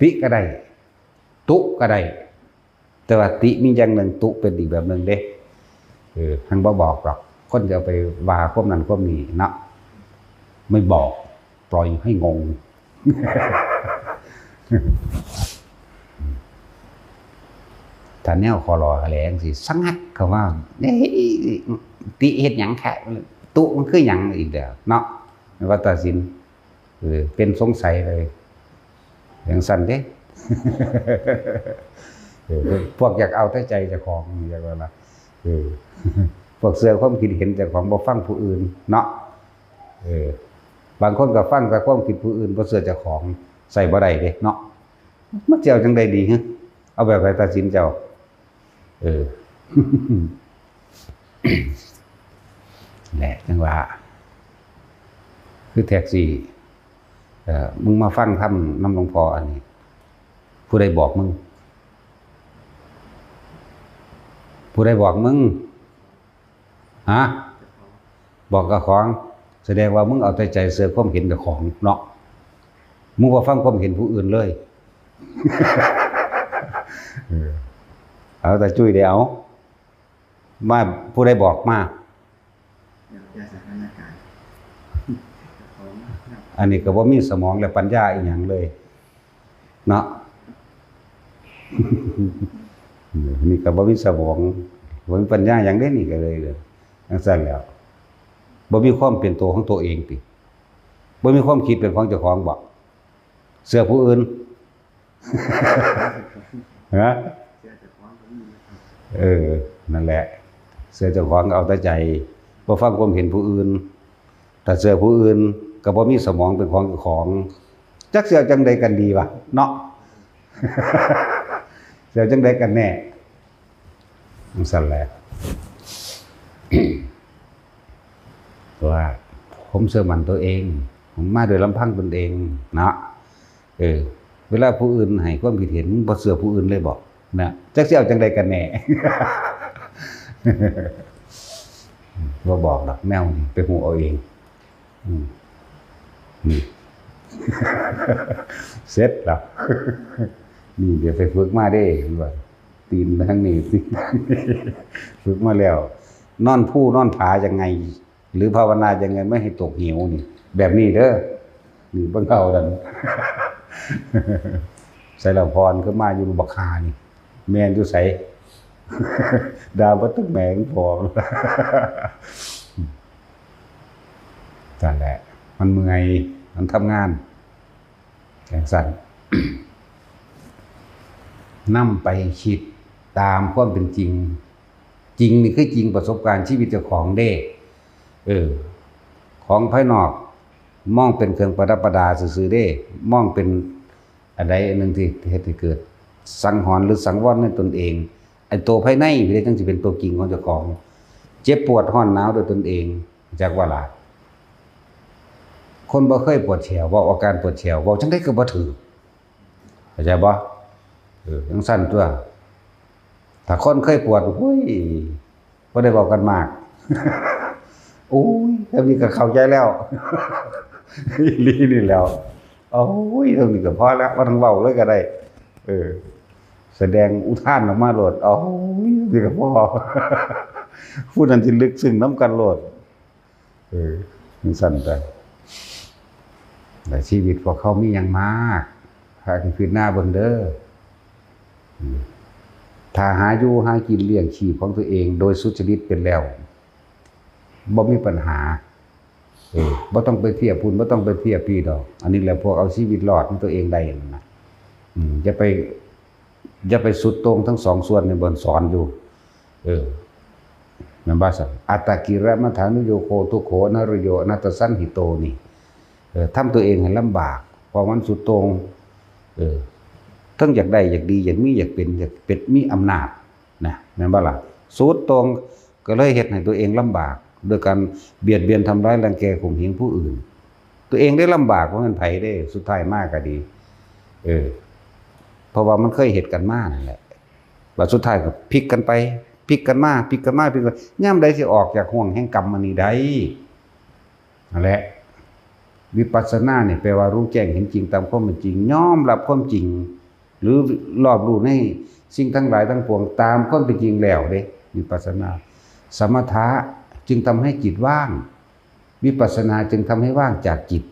ติก็ได้ ตุก็ได้ แต่ว่าติมีอย่างหนึ่ง ตุเป็นอีกแบบหนึ่งเด้ เออ หั้นบ่บอกหรอก คนจะเอาไปว่าความนั้นความนี้เนาะ ไม่บอก ปล่อยให้งง ถ้าแนวคอรอแถลงสิ สงัดเข้ามา เอ้ย ติเฮ็ดหยังคะ ตุมันคือหยังอีกแล้วเนาะ ว่าตัดสิน เออ เป็นสงสัยเลย อย่างสั้นเด้ เออ พวกอยากเอาแต่ใจเจ้าของ อยากว่าล่ะ เออ พวกเชื่อความคิดเห็นเจ้าของ บ่ฟังผู้อื่นเนาะ เออ บางคนก็ฟังแต่ความคิดผู้อื่น บ่เชื่อเจ้าของ ใส่บ่ได้เด้เนาะ มันสิเอาจังใดดีฮะ เอาแบบใดตัดสินเจ้า เออ แหละจังว่า คือแท็กซี่ เอ่อ มึงมาฟังธรรมนำหลวงพ่ออันนี้ ผู้ใดบอกมึง ผู้ใดบอกมึง ฮะ บอกเจ้าของ แสดงว่ามึงเอาแต่ใจเชื่อความเห็นเจ้าของเนาะ มึงบ่ฟังความเห็นผู้อื่นเลย เออ เอาแต่จุ้ยเดียว มา ผู้ใดบอกมา อันนี้ก็บ่มีสมองและปัญญาอีหยังเลย เนาะ นี่ก็บ่มีสมอง บ่มีปัญญาหยังเด้ นี่ก็เลย จังซั่นแล้ว บ่มีความเป็นตัวของตัวเองติ บ่มีความคิดเป็นของเจ้าของบ่ เชื่อผู้อื่น ฮะ เออ นั่นแหละ เชื่อเจ้าของเอาแต่ใจ บ่ฟังความเห็นผู้อื่น ถ้าเชื่อผู้อื่น ก็บ่มีสมองเป็นของเจ้าของ จักสิเอาจังใดกันดีวะ เนาะ สิเอาจังใดกันแน่ จังซั่นแหละ ว่า ผมเชื่อมั่นตัวเอง ผมมาโดยลำพังตนเองเนาะ เออ เวลาผู้อื่นให้ความคิดเห็น มึงบ่เชื่อผู้อื่นเลยบ่ นะ จักสิเอาจังใดกันแน่ บ่บอกดอกแนวนี้ ไปฮู้เอาเอง อืม นี่ เสร็จแล้ว นี่เดี๋ยวไปฝึกมาเด้ เพิ่นว่า ตีนไปทางนี้ ตีนไปทางนี้ ฝึกมาแล้ว นอนภูนอนผายังไง หรือภาวนายังไงไม่ให้ตกเหวนี่ แบบนี้เด้อ นี่เบิ่งเอาดัน ใส่ละพรคือมาอยู่บักฮานี่ แม่นอยู่ไส ด่าบ่ตึกแหมงพอ นั่นแหละ มันเมื่อย มันทำงาน จังซั่น นำไปคิดตามความเป็นจริง จริงนี่คือจริงประสบการณ์ชีวิตเจ้าของเด้ เออ ของภายนอก มองเป็นเครื่องประดับประดาซื่อๆเด้ มองเป็นอันใดอันหนึ่งที่เฮ็ดให้เกิดสังหรณ์หรือสังวรในตนเอง ไอ้ตัวภายในนี่จังสิเป็นตัวจริงของเจ้าของ เจ็บปวดร้อนหนาวด้วยตนเอง จักว่าล่ะ คนบ่เคยปวดแขว เว้าอาการปวดแขว เว้าจังใดก็บ่ถืก เข้าใจบ่ เออ จังซั่นตัว ถ้าคนเคยปวด โอ้ย บ่ได้เว้ากันมาก โอ้ย เท่านี้ก็เข้าใจแล้ว อีหลีนี่แหล้ว โอ้ย เท่านี้ก็พอแล้ว บ่ต้องเว้าเลยก็ได้ เออ แสดงอุทานออกมาโลด เอา นี่ก็พอ ผู้นั้นสิลึกซึ้งนำกันโลด เออ จั่งซั่นไป แต่ชีวิตพวกเขามีหยังมาก พากันพิจารณาเบิ่งเด้อ อืม ถ้าหาอยู่หากินเลี้ยงชีพของตัวเองโดยสุจริตเป็นแล้ว บ่มีปัญหา เออ บ่ต้องไปเทียบพุ้น บ่ต้องไปเทียบพี้ดอก อันนี้แหละพวกเอาชีวิตรอดของตัวเองได้นั่นนะ อืม อย่าไป อย่าไปสุดโต่งทั้งสองส่วนในบนสอนอยู่ เออ แม่นบ่ซั่น อัตตกิลมัฏฐานุโยโค ทุกโข อนารโย อนัตตสันหิโต นี่ เออ ทำตัวเองให้ลำบาก เพราะมันสุดโต่ง เออ ทั้งอยากได้ อยากดี อยากมี อยากเป็น อยากเป็น มีอำนาจ นะ แม่นบ่ล่ะ สุดโต่ง ก็เลยเฮ็ดให้ตัวเองลำบาก โดยการเบียดเบียน ทำร้าย รังแก ข่มเหงผู้อื่น ตัวเองได้ลำบาก บ่แม่นไผเด้ สุดท้ายมาก็ดี เออ เพราะว่ามันเคยเฮ็ดกันมานั่นแหละ บัดสุดท้ายก็พลิกกันไป พลิกกันมา พลิกกันมา พลิกกัน ยามใดสิออกจากห่วงแห่งกรรมอันนี้ได้ นั่นแหละ วิปัสสนานี่แปลว่ารู้แจ้งเห็นจริงตามความเป็นจริง ยอมรับความจริง หรือรอบรู้ในสิ่งทั้งหลายทั้งปวงตามความเป็นจริงแล้วเด้ วิปัสสนา สมถะจึงทำให้จิตว่าง วิปัสสนาจึงทำให้ว่างจากจิต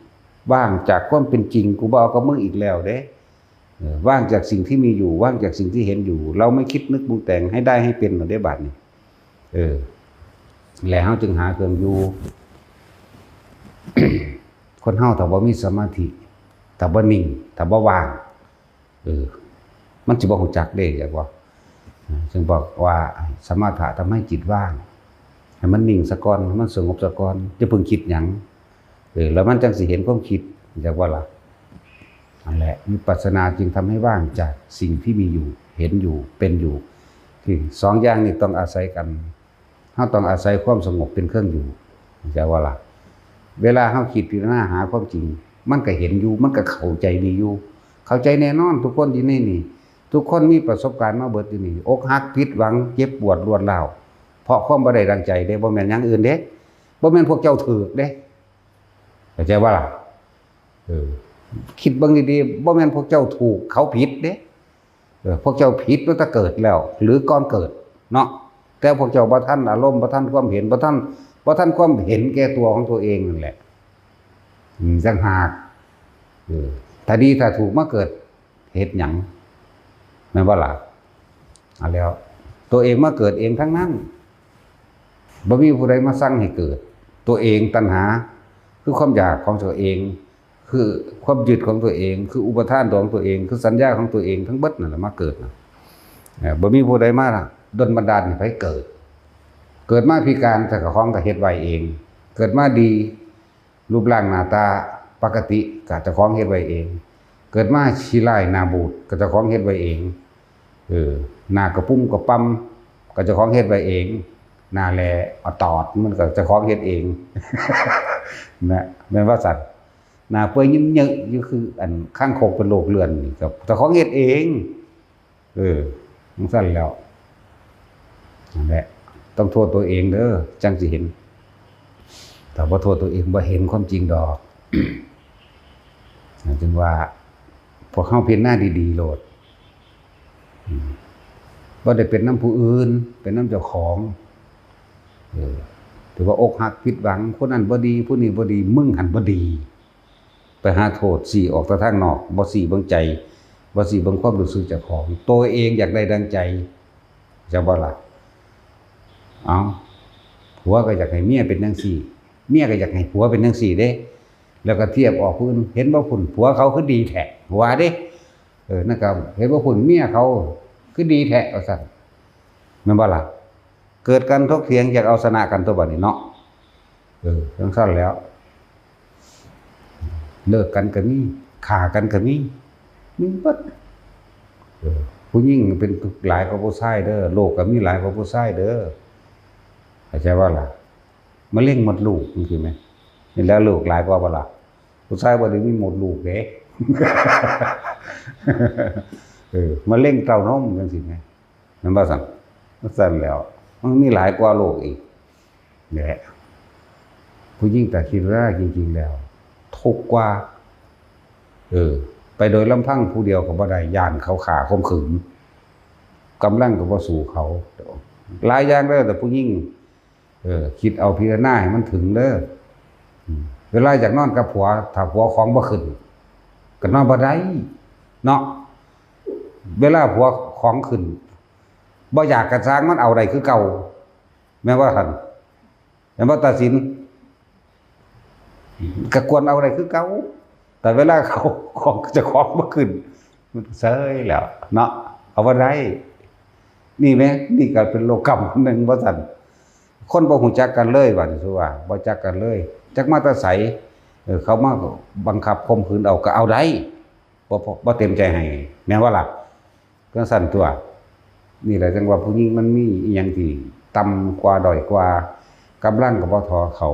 ว่างจากความเป็นจริง กูบ่เอากับมึงอีกแล้วเด้ เออ ว่างจากสิ่งที่มีอยู่ ว่างจากสิ่งที่เห็นอยู่ เราไม่คิดนึกปรุงแต่งให้ได้ให้เป็นหมดได้บัดนี้ เออ แล้วเฮาจึงหาเครื่องอยู่ คนเฮาถ้าบ่มีสมาธิ ถ้าบ่นิ่ง ถ้าบ่ว่าง เออ มันสิบ่ฮู้จักเด้ จักบ่ จึงบอกว่าสมถะทำให้จิตว่าง ให้มันนิ่งซะก่อน ให้มันสงบซะก่อน อย่าเพิ่งคิดหยัง เออ แล้วมันจั่งสิเห็นความคิด จักบ่ล่ะ นั่นแหละ วิปัสสนาจึงทำให้ว่างจากสิ่งที่มีอยู่ เห็นอยู่ เป็นอยู่ ที่สองอย่างนี้ต้องอาศัยกัน เฮาต้องอาศัยความสงบเป็นเครื่องอยู่ จักบ่ล่ะ เวลาเฮาคิดพิจารณาหาความจริง มันก็เห็นอยู่ มันก็เข้าใจดีอยู่ เข้าใจแน่นอน ทุกคนอยู่ในนี่ ทุกคนมีประสบการณ์มาเบิดอยู่นี่ อกหัก ผิดหวัง เจ็บปวด รวดร้าว เพราะความบ่ได้ดังใจเด้ บ่แม่นอย่างอื่นเด้ บ่แม่นพวกเจ้าถูกเด้ เข้าใจบ่ล่ะ เออ คิดเบิ่งดีๆ บ่แม่นพวกเจ้าถูก เขาผิดเด้ เออ พวกเจ้าผิดตั้งแต่เกิดแล้ว หรือก่อนเกิดเนาะ แต่พวกเจ้าบ่ทันอารมณ์ บ่ทันความเห็น บ่ทัน บ่ทันความเห็นแก่ตัวของตัวเองนั่นแหละ อืม จั่งหาก เออ ถ้าดีถ้าถูกมาเกิด เฮ็ดหยัง แม่นบ่ล่ะ เอาแล้ว ตัวเองมาเกิดเองทั้งนั้น บ่มีผู้ใดมาสั่งให้เกิด ตัวเองตัณหา คือความอยากของตัวเอง คือความยึดของตัวเอง คืออุปาทานของตัวเอง คือสัญญาของตัวเอง ทั้งเบิดนั่นแหละมาเกิดน่ะ เอ่อ บ่มีผู้ใดมาดลบันดาลให้ไผเกิด เกิดมาพิการ แต่เจ้าของก็เฮ็ดไว้เอง เกิดมาดี รูปร่างหน้าตาปกติ ก็เจ้าของเฮ็ดไว้เอง เกิดมาขี้ร้ายหน้าบูด ก็เจ้าของเฮ็ดไว้เอง เออ หน้ากระปุ้มกระปำ ก็เจ้าของเฮ็ดไว้เอง หน้าแหล่อตอด มันก็เจ้าของเฮ็ดเอง นะ แม่นว่าซั่น หน้าเปื่อยเยินๆ อยู่คืออันคางคกเป็นโรคเลือนนี่ ก็เจ้าของเฮ็ดเอง เออ จั่งซั่นแล้ว นั่นแหละ ต้องโทษตัวเองเด้อ จั่งสิเห็น ถ้าบ่โทษตัวเอง บ่เห็นความจริงดอก จึงว่า พวกเฮาพิจารณาดีๆ โลด อืม บ่ได้เป็นนำผู้อื่น เป็นนำเจ้าของ เออ ถือว่าอกหักผิดหวัง คนนั้นบ่ดี ผู้นี้บ่ดี มึงหั้นบ่ดี ไปหาโทษ ซี้ออกแต่ทางนอก บ่ซี้เบิ่งใจ บ่ซี้เบิ่งความรู้สึกเจ้าของ ตัวเองอยากได้ดังใจ จั่งบ่ล่ะ เอ้า ผัวก็อยากให้เมียเป็นจั่งซี้ เมียก็อยากให้ผัวเป็นจั่งซี้เด้ แล้วก็เทียบออกผู้อื่น เห็นบ่พุ้น ผัวเขาคือดีแท้ ว่าเด้ เออ นั่นก็เห็นบ่พุ้น เมียเขาคือดีแท้ ว่าซั่น แม่นบ่ล่ะ เกิดการถกเถียง อยากเอาชนะกันตั๊วบัดนี้เนาะ เออ จั่งซั่นแล้ว เลิกกันก็มี ฆ่ากันก็มี มีเบิด เออ ผู้หญิงเป็นหลายกว่าผู้ชายเด้อ โรคก็มีหลายกว่าผู้ชายเด้อ เข้าใจบ่ล่ะ มะเร็งมดลูกจั่งซี้แหม นี่แหละโรคหลายกว่าบ่ล่ะ ผู้ชายบ่ได้มีมดลูกเด้ เออ มะเร็งเต้านมจั่งซี้แหม แม่นบ่ซั่น จั่งซั่นแล้ว มันมีหลายกว่าโรคอีก นี่แหละ ผู้หญิงถ้าคิดว่าจริงๆ แล้ว ทุกข์กว่า เออ ไปโดยลำพังผู้เดียวก็บ่ได้ ย้านเขาฆ่าข่มขืน กำลังก็บ่สู้เขา หลายอย่างเด้อ แต่ผู้หญิง เออ คิดเอาพิจารณาให้มันถึงเด้อ อืม เวลาอยากนอนกับผัว ถ้าผัวของบ่ขึ้น ก็นอนบ่ได้ เนาะ เวลาผัวของขึ้น บ่อยากกะซ่าง มันเอาได้คือเก่า แม่นบ่ท่าน แม่นบ่ตาสิน ก็ควรเอาได้คือเก่า แต่เวลาเขาของเจ้าของบ่ขึ้น มันเซยแล้วเนาะ เอาบ่ได้ นี่แหม นี่ก็เป็นโลกกรรมหนึ่งว่าซั่น คนบ่ฮู้จักกันเลย ว่าซั่น ว่าบ่จักกันเลย จักมาแต่ไส เออ เขามาบังคับข่มขืนเอาก็เอาได้ บ่ บ่ บ่เต็มใจให้ แม่นบ่ล่ะ จั่งซั่นตั่ว นี่แหละจั่งว่าผู้หญิงมันมีอิหยังที่ต่ำกว่าด้อยกว่า กำลังก็บ่ท่อเขา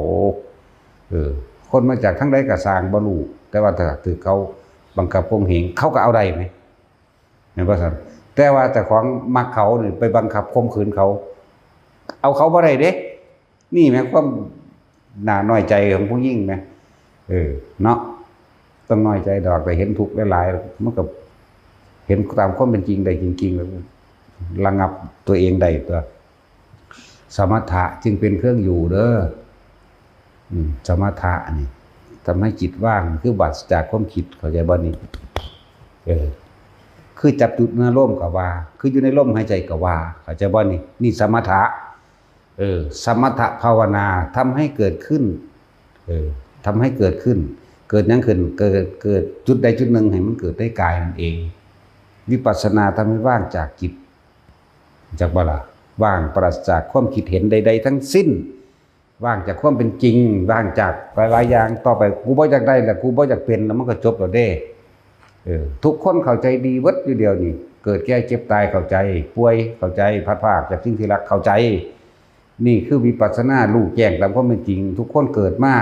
เออ คนมาจากทางใดก็ซ่างบ่รู้ แต่ว่าถ้าถืกเขาบังคับข่มเหง เขาก็เอาได้แหม แม่นบ่ซั่น แต่ว่าเจ้าของมักเขานี่ไปบังคับข่มขืนเขา เอาเขาบ่ได้เด้ นี่แหมความน่าน้อยใจของผู้หญิงแหม เออ เนาะ ต้องน้อยใจดอก แต่เห็นทุกข์หลายๆ มันก็เห็นตามความเป็นจริงได้จริงๆ แล้วระงับตัวเองได้ตั่ว สมถะจึงเป็นเครื่องอยู่เด้อ อืม สมถะนี่ทำให้จิตว่าง คือปราศจากความคิด เข้าใจบ่นี่ เออ คือจับจุดในลมก็ว่า คืออยู่ในลมหายใจก็ว่า เข้าใจบ่นี่ นี่สมถะ เออ สมถะภาวนาทำให้เกิดขึ้น เออ ทำให้เกิดขึ้น เกิดหยังขึ้น เกิด เกิดจุดใดจุดหนึ่งให้มันเกิดได้กายนั่นเอง วิปัสสนาทำให้ว่างจากจิต จักบ่ล่ะ ว่างปราศจากความคิดเห็นใดๆทั้งสิ้น ว่างจากความเป็นจริง ว่างจากหลายๆอย่าง ต่อไปกูบ่อยากได้แล้ว กูบ่อยากเป็นแล้ว มันก็จบแล้วเด้ เออ ทุกคนเข้าใจดีเบิดอยู่เดียวนี่ เกิดแก่เจ็บตายเข้าใจ ป่วยเข้าใจ พลัดพรากจากสิ่งที่รักเข้าใจ นี่คือวิปัสสนา รู้แจ้งตามความเป็นจริง ทุกคนเกิดมา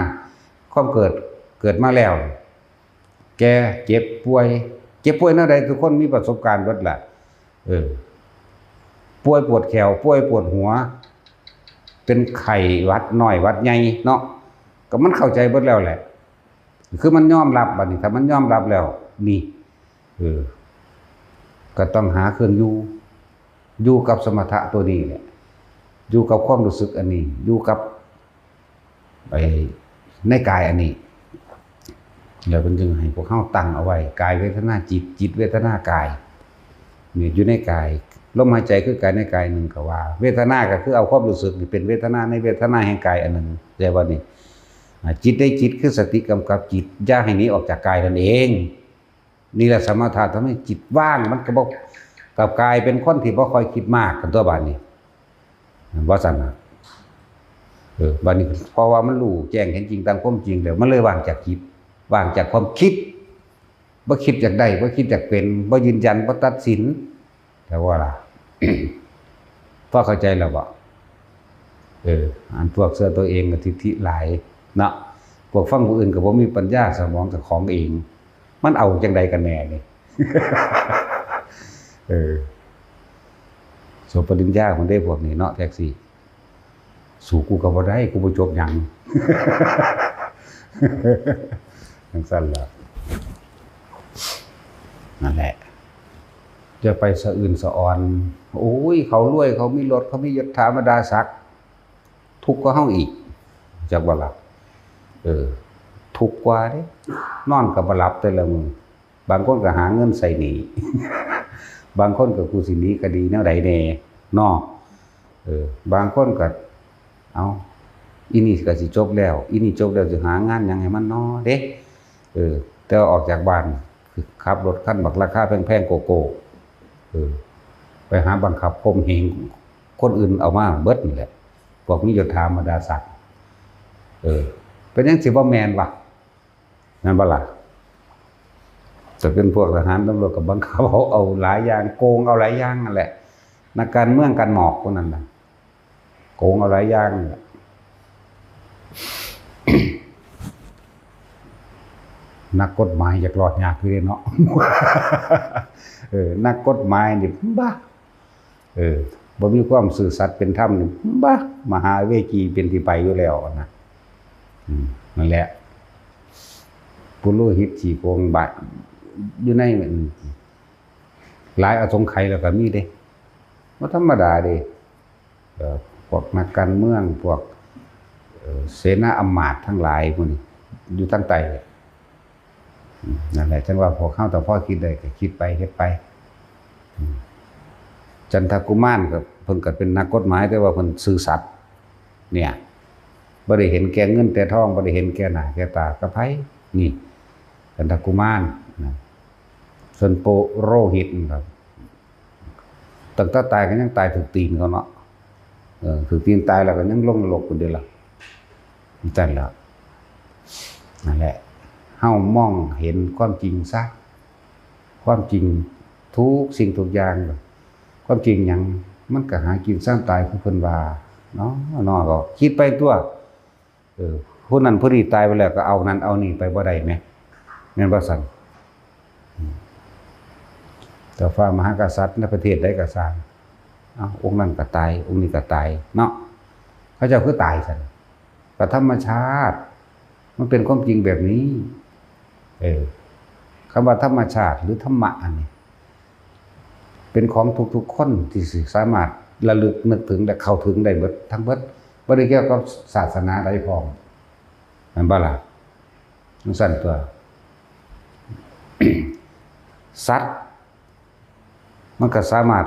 ความเกิด เกิดมาแล้ว แก่ เจ็บ ป่วย เจ็บป่วยแนวใด ทุกคนมีประสบการณ์เบิดล่ะ เออ ป่วยปวดแข้ว ป่วยปวดหัว เป็นไข้หวัดน้อยหวัดใหญ่เนาะ ก็มันเข้าใจเบิดแล้วแหละ คือมันยอมรับ บัดนี้ ถ้ามันยอมรับแล้ว นี่ เออ ก็ต้องหาเครื่องอยู่ อยู่กับสมถะตัวนี้แหละ อยู่กับความรู้สึกอันนี้ อยู่กับ ไอ้ในกายอันนี้ แล้วเพิ่นจึงให้พวกเฮาตั้งเอาไว้ กายเวทนาจิต จิตเวทนากาย นี่อยู่ในกาย ลมหายใจคือกายในกายหนึ่งก็ว่า เวทนาก็คือเอาความรู้สึกนี่เป็นเวทนาในเวทนาแห่งกายอันหนึ่ง แต่ว่านี่ อ่า จิตในจิตคือสติกำกับจิต อย่าให้หนีออกจากกายนั่นเอง นี่แหละสมถะทำให้จิตว่าง มันก็บ่ กลับกลายเป็นคนที่บ่ค่อยคิดมากกันตัวบาดนี้ ว่าซั่นน่ะ เออ บาดนี้ เพราะว่ามันรู้แจ้งเห็นจริงตามความจริงแล้ว มันเลยว่างจากจิต ว่างจากความคิด บ่คิดอยากได้ บ่คิดอยากเป็น บ่ยืนยัน บ่ตัดสิน แต่ว่าล่ะ พอเข้าใจแล้วบ่ เออ อันพวกเชื่อตัวเองก็ทิฐิหลายเนาะ พวกฟังผู้อื่นก็บ่มีปัญญา สมองเจ้าของเอง มันเอาจังใดกันแน่นี่ เออ จบปริญญาพุ่นเด้พวกนี้เนาะ แท็กซี่ สู้กูก็บ่ได้ กูบ่จบหยัง จั่งซั่นล่ะ นั่นแหละ อย่าไปสะอื้นสะออน โอ้ย เขารวย เขามีรถ เขามียศถาบรรดาศักดิ์ ทุกข์กว่าเฮาอีก จักบ่ล่ะ เออ ทุกข์กว่าเด้ นอนก็บ่หลับแต่ละมื้อ บางคนก็หาเงินใส่หนี้ บางคนก็กูสิหนีคดีแนวใดแน่ เนาะ เออ บางคนก็ เอา อีนี่ก็สิจบแล้ว อีนี่จบแล้วสิหางานหยังให้มันน้อเด้ เออ แต่ว่าออกจากบ้าน ขับรถคันบักราคาแพงๆ โกโก้ เออ ไปหาบังคับข่มเหงคนอื่นเอามาเบิดนี่แหละ พวกมียศถาบรรดาศักดิ์ เออ เป็นหยังสิบ่แม่นวะ แม่นบ่ล่ะ แต่เป็นพวกทหารตำรวจก็บังคับเอา เอาหลายอย่าง โกงเอาหลายอย่างนั่นแหละ นักการเมืองกันหมอกพวกนั้นน่ะ โกงเอาหลายอย่างนั่นแหละ นักกฎหมายอยากรอดยากอยู่เด้เนาะ เออ นักกฎหมายนี่ บ้า เออ บ่มีความซื่อสัตย์เป็นธรรมนี่ บ้า มหาเวจีเป็นที่ไปอยู่แล้วนะ อืม นั่นแหละ ปุโรหิตขี้โกงบาด อยู่ใน หลายอสงไขยแล้วก็มีเด้ บ่ธรรมดาเด้ เอ่อ พวกนักการเมือง พวก เอ่อ เสนาอำมาตย์ทั้งหลายพวกนี้ อยู่ทางใต้ อืม นั่นแหละ จั่งว่าพวกเฮาต้องพอคิดได้ก็คิดไป เฮ็ดไป อืม จันทกุมารก็ เพิ่นก็เป็นนักกฎหมาย แต่ว่าเพิ่นซื่อสัตย์ เนี่ย บ่ได้เห็นแก่เงินแต่ทอง บ่ได้เห็นแก่หน้าแก่ตากับไผ นี่ จันทกุมารนะ ส่วนปุโรหิตนี่ครับ ตั้งแต่ตายก็ยังตายถืกตีนเขาเนาะ เออ ถืกตีนตายแล้วก็ยังลงนรกอยู่เด้ล่ะ จั่งซั้นแหละ นั่นแหละ เฮามองเห็นความจริงซะ ความจริงทุกสิ่งทุกอย่าง ความจริงหยัง มันก็หากินซ่านตายคือเพิ่นว่า เนาะ เนาะ ก็คิดไปตั๊ว เออ ผู้นั้นผู้นี้ตายไปแล้วก็เอานั่นเอานี่ไปบ่ได้แหม แม่นบ่ซั้น อืม เจ้าฟ้ามหากษัตริย์ในประเทศใดก็ซ่าง เอ้า องค์นั้นก็ตาย องค์นี้ก็ตาย เนาะ เขาเจ้าคือตายซั้น ก็ธรรมชาติ มันเป็นความจริงแบบนี้ เออ คำว่าธรรมชาติหรือธรรมะอันนี้ เป็นของทุกๆคนที่สิสามารถระลึกนึกถึงและเข้าถึงได้เบิดทั้งเบิด บ่ได้เกี่ยวกับศาสนาใดพร้อม แม่นบ่ล่ะ? จั่งซั้นตั๊ว สัตว์มันก็สามารถ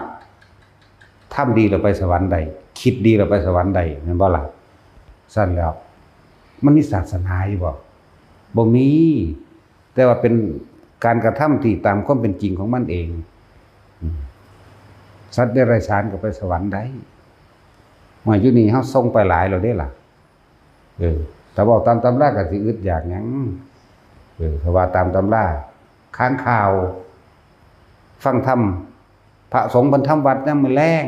ทำดีแล้วไปสวรรค์ได้ คิดดีแล้วไปสวรรค์ได้ แม่นบ่ล่ะ? ซั้นแล้ว มันมีศาสนาอยู่บ่? บ่มี แต่ว่าเป็นการกระทำที่ตามความเป็นจริงของมันเอง อืม สัตว์เดรัจฉานก็ไปสวรรค์ได้ ว่าอยู่นี่เฮาส่งไปหลายแล้วเด้ล่ะ เออ ถ้าเว้าตามตำราก็สิอึดอยากหยัง เออ ถ้าว่าตามตำรา ค้างคาว ฟังธรรม พระสงฆ์เพิ่นทำวัดยามมื้อแลง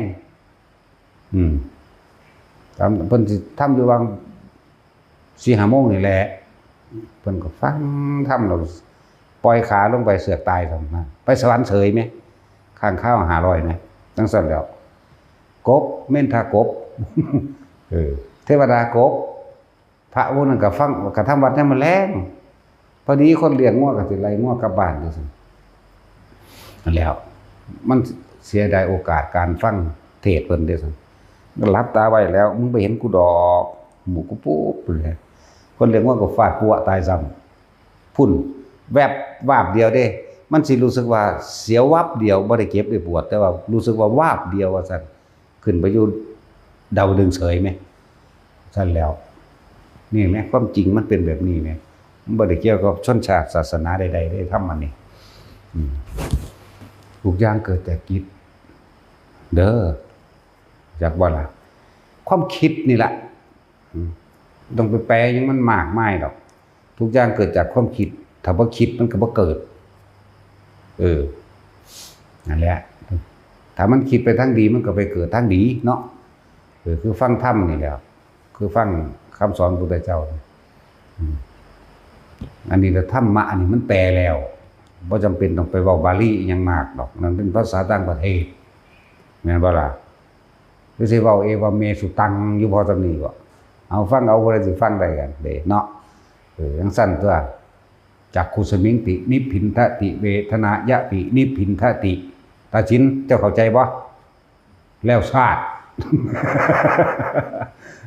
อืม ตาม เพิ่นสิทำอยู่หว่างสี่ห้าโมงนี่แหละ เพิ่นก็ฟังธรรมแล้ว ปล่อยขาลงไปเสือกตายซั่นนะ ไปสวรรค์เสยแหม ค้างคาวห้าร้อยแหม จั่งซั้นแล้ว กบ เมนทากบ เออ เทวดากบ พระผู้นั้นก็ฟัง ก็ทำวัดยามมื้อแลง พอดีคนเลี้ยงงัวก็สิไล่งัวกลับบ้านจั่งซั้น นั่นแหล้ว มันเสียดายโอกาสการฟังเทศน์เพิ่นเด้ซั่น ก็หลับตาไว้แล้ว มึงบ่เห็นกูดอก หมู่กูปุ๊บเลย คนเลี้ยงงัวก็ฟาดปั๊วตายซ้ำ พุ้น แวบ วาบเดียวเด้ มันสิรู้สึกว่าเสียววับเดียว บ่ได้เจ็บได้ปวด แต่ว่ารู้สึกว่าวาบเดียวว่าซั่น ขึ้นไปอยู่ดาวดึงส์เสยแหม ซั้นแล้ว นี่แหม ความจริงมันเป็นแบบนี้แหม มันบ่ได้เกี่ยวกับชนชาติศาสนาใดๆเด้ ธรรมะนี่ อืม ทุกอย่างเกิดจากจิต เด้อ จักบ่ล่ะ? ความคิดนี่ล่ะ อืม ต้องไปแปลหยังมันมากมายดอก ทุกอย่างเกิดจากความคิด ถ้าบ่คิดมันก็บ่เกิด เออ นั่นแหละ ถ้ามันคิดไปทางดีมันก็ไปเกิดทางดีเนาะ เออ คือฟังธรรมนี่แหละ คือฟังคำสอนพุทธเจ้า อืม อันนี้ละธรรมะ อันนี้มันแปลแล้ว บ่จำเป็นต้องไปเว้าบาลีอิหยังมากดอก นั่นเป็นภาษาต่างประเทศ แม่นบ่ล่ะ? หรือสิเว้าเอวะเมสุตังอยู่พอส่ำนี้บ่? เอาฟังเอา ผู้ใดสิฟังได้กันเด้เนาะ เออ จั่งซั้นตั๊ว จักขุสมิงติ นิพพินทติ เวทนายะปิ นิพพินทติ ตาสิน เจ้าเข้าใจบ่? แล้วซาด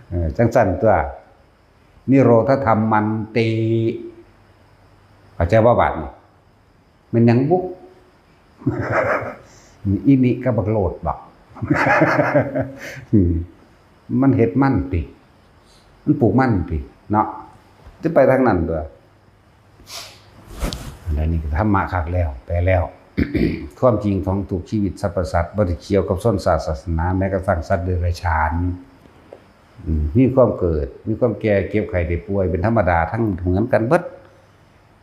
เออ จั่งซั้นตั๊ว นิโรธธรรมมันติ เข้าใจบ่บาดนี้? แม่นหยังบุ? อีนี่ก็บักโลดบัก อืม มันเฮ็ดมันติ มันปลูกมันติ เนาะ จะไปทางนั้นตั๊ว อันนี้ก็ธรรมะคักแล้ว แปลแล้ว ความจริงของทุกชีวิตสรรพสัตว์ บ่ได้เกี่ยวกับชนชาติศาสนา แม้กระทั่งสัตว์เดรัจฉาน อืม มีความเกิด มีความแก่ เจ็บไข้ได้ป่วย เป็นธรรมดา ทั้งเหมือนกันเบิด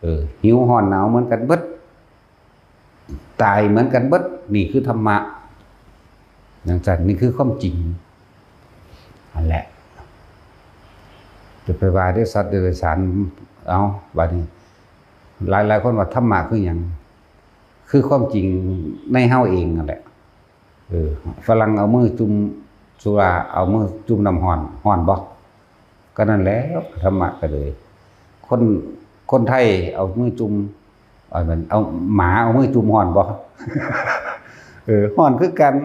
เออ หิวร้อนหนาวเหมือนกันเบิด ตายเหมือนกันเบิด นี่คือธรรมะ จั่งซั้น นี่คือความจริง นั่นแหละ จะไปว่าเด้อสัตว์เดรัจฉาน เอา บัดนี้ หลายๆคนว่าธรรมะคือหยัง? คือความจริงในเฮาเองนั่นแหละ เออ ฝรั่งเอามือจุ่มสุรา เอามือจุ่มน้ำร้อน ร้อนบ่? ก็นั่นแหละ ธรรมะก็เลย คน คนไทยเอามือจุ่ม เอามัน เอาหมาเอามือจุ่มร้อนบ่? เออ ร้อนคือกัน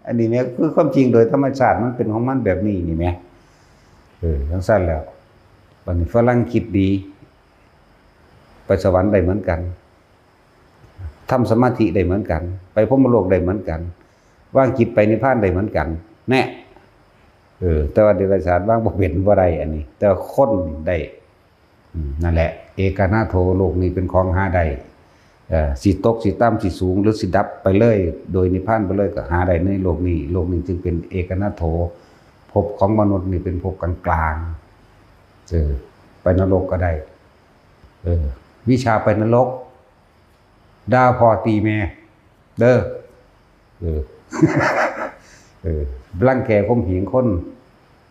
อันนี้แม่คือความจริงโดยธรรมชาติมันเป็นของมันแบบนี้นี่แม่ เออ จั่งซั้นแล้ว บัดนี้ฝรั่งคิดดี ไปสวรรค์ได้เหมือนกัน ทำสมาธิได้เหมือนกัน ไปพรหมโลกได้เหมือนกัน วางจิตไปนิพพานได้เหมือนกัน แน่ เออ แต่ว่าเดรัจฉานวางบ่เป็น บ่ได้อันนี้ แต่ว่าคนได้ อืม นั่นแหละ เอกนาโถ โลกนี้เป็นของหาได้ เอ่อ สิตก สิต่ำ สิสูง หรือสิดับไปเลย โดยนิพพานไปเลย ก็หาได้ในโลกนี้ โลกนี้จึงเป็นเอกนาโถ ภพของมนุษย์นี่เป็นภพกลางๆ เออ ไปนรกก็ได้ เออ วิชาไปนรก ด่าพ่อตีแม่ เด้อ เออ เออ รังแกข่มเหงคน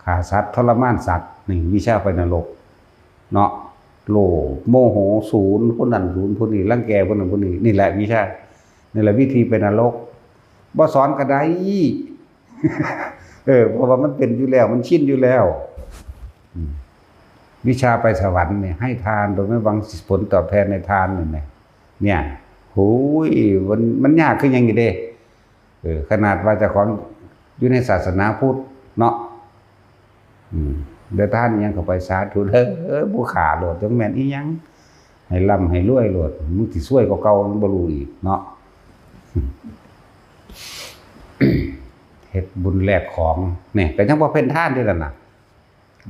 ฆ่าสัตว์ ทรมานสัตว์ นี่วิชาไปนรก เนาะ โลภ โมโห ศูนย์ ผู้นั้นศูนย์ ผู้นี้ รังแกผู้นั้นผู้นี้ นี่แหละวิชา นี่แหละวิธีไปนรก บ่สอนก็ได้ เออ เพราะว่ามันเป็นอยู่แล้ว มันชินอยู่แล้ว อืม วิชาไปสวรรค์เนี่ย ให้ทานโดยไม่หวังผลตอบแทนในทานเนี่ยนะ เนี่ย โอ้ย มัน มันยากคือหยังอยู่เด้ เออ ขนาดว่าเจ้าของอยู่ในศาสนาพุทธเนาะ อืม เดี๋ยวทานอิหยังเข้าไป สาธุเด้อ เออ ผู้ขาโลด จังแม่นอีหยัง ให้ร่ำให้รวยโลด มึงสิซวยกว่าเก่า มึงบ่รู้อีกเนาะ เฮ็ดบุญแลกของ เนี่ย ก็ยังบ่เป็นทานเด้อนั่นน่ะ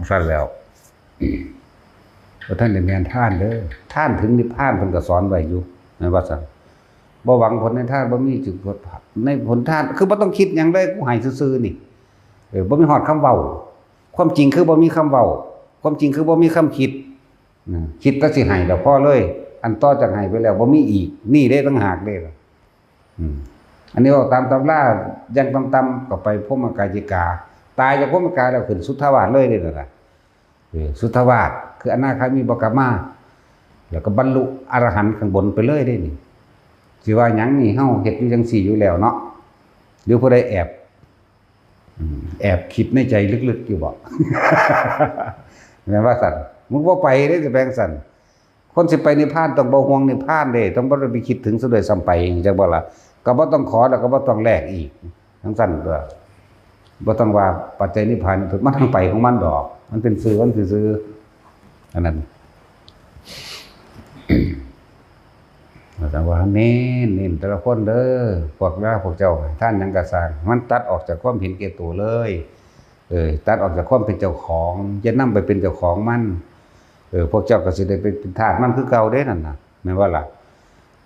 ซั่นแล้ว บ่ทันได้แม่นทานเด้อ ทานถึงนิพพานเพิ่นก็สอนไว้อยู่ แม่นว่าซั่น บ่หวังผลในทาน บ่มีจุดผลในผลทาน คือบ่ต้องคิดหยังเลย กูให้ซื่อๆ นี่ เออ บ่มีฮอดคำเว้า ความจริงคือบ่มีคำเว้า ความจริงคือบ่มีคำคิด อืม คิดแต่สิให้แล้วพอเลย อันต่อจากให้ไปแล้วบ่มีอีก นี่เด้ต่างหากเด้ อืม อันนี้เว้าตามตำรา อย่างต่ำๆ ก็ไปพรหมกายิกา ตายจากพรหมกาแล้วขึ้นสุทธาวาสเลยเด้นั่นน่ะ เออ สุทธาวาส คืออนาคามีบ่กลับมา แล้วก็บรรลุอรหันต์ข้างบนไปเลยเด้นี่ สิว่าหยังนี่ เฮาเฮ็ดอยู่จังซี่อยู่แล้วเนาะ หรือผู้ใดแอบ อืม แอบคิดในใจลึกๆ อยู่บ่ แม่นว่าซั่น มึงบ่ไปเด้ สิไปจั่งซั่น คนสิไปนิพพานต้องบ่ห่วงนิพพานเด้ ต้องบ่ได้ไปคิดถึงซะด้วยซ้ำไป จั่งบ่ล่ะ ก็บ่ต้องขอแล้วก็บ่ต้องแลกอีก จั่งซั่นตัว บ่ต้องว่าปัจจัยนิพพาน มันทางไปของมันดอก มันเป็นซื่อมันซื่อๆ อันนั้น อาจารย์ว่า เน้น เน้นแต่ละคนเด้อ พวกเรา พวกเจ้า ทานหยังก็ซ่าง มันตัดออกจากความเห็นแก่ตัวเลย เออ ตัดออกจากความเป็นเจ้าของ อย่านำไปเป็นเจ้าของมัน เออ พวกเจ้าก็สิได้ไปเป็นทาสมันคือเก่าเด้นั่นน่ะ แม่นบ่ล่ะ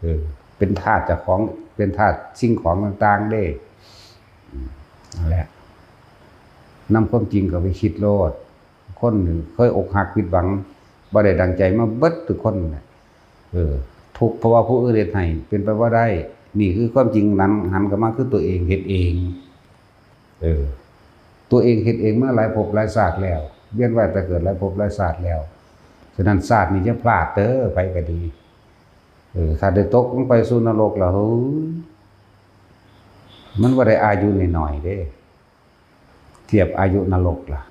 เออ เป็นทาสเจ้าของ เป็นทาสสิ่งของต่างๆ เด้ อืม นั่นแหละ นำความจริงเข้าไปคิดโลด คนเคยอกหักผิดหวัง บ่ได้ดังใจมาเบิดทุกคนแหละ เออ ทุกข์เพราะว่าผู้อื่นเฮ็ดให้ เป็นไปบ่ได้ นี่คือความจริงนั้น หันกลับมาคือตัวเองเฮ็ดเอง เออ ตัวเองเฮ็ดเองมาหลายภพหลายชาติแล้ว เวียนว่ายตายเกิดหลายภพหลายชาติแล้ว ฉะนั้นชาตินี้อย่าพลาดเด้อ ไผก็ดี เออ ถ้าได้ตกลงไปสู่นรกแล้ว เฮ้ย มันบ่ได้อายุน้อยๆ เด้ เทียบอายุนรกล่ะ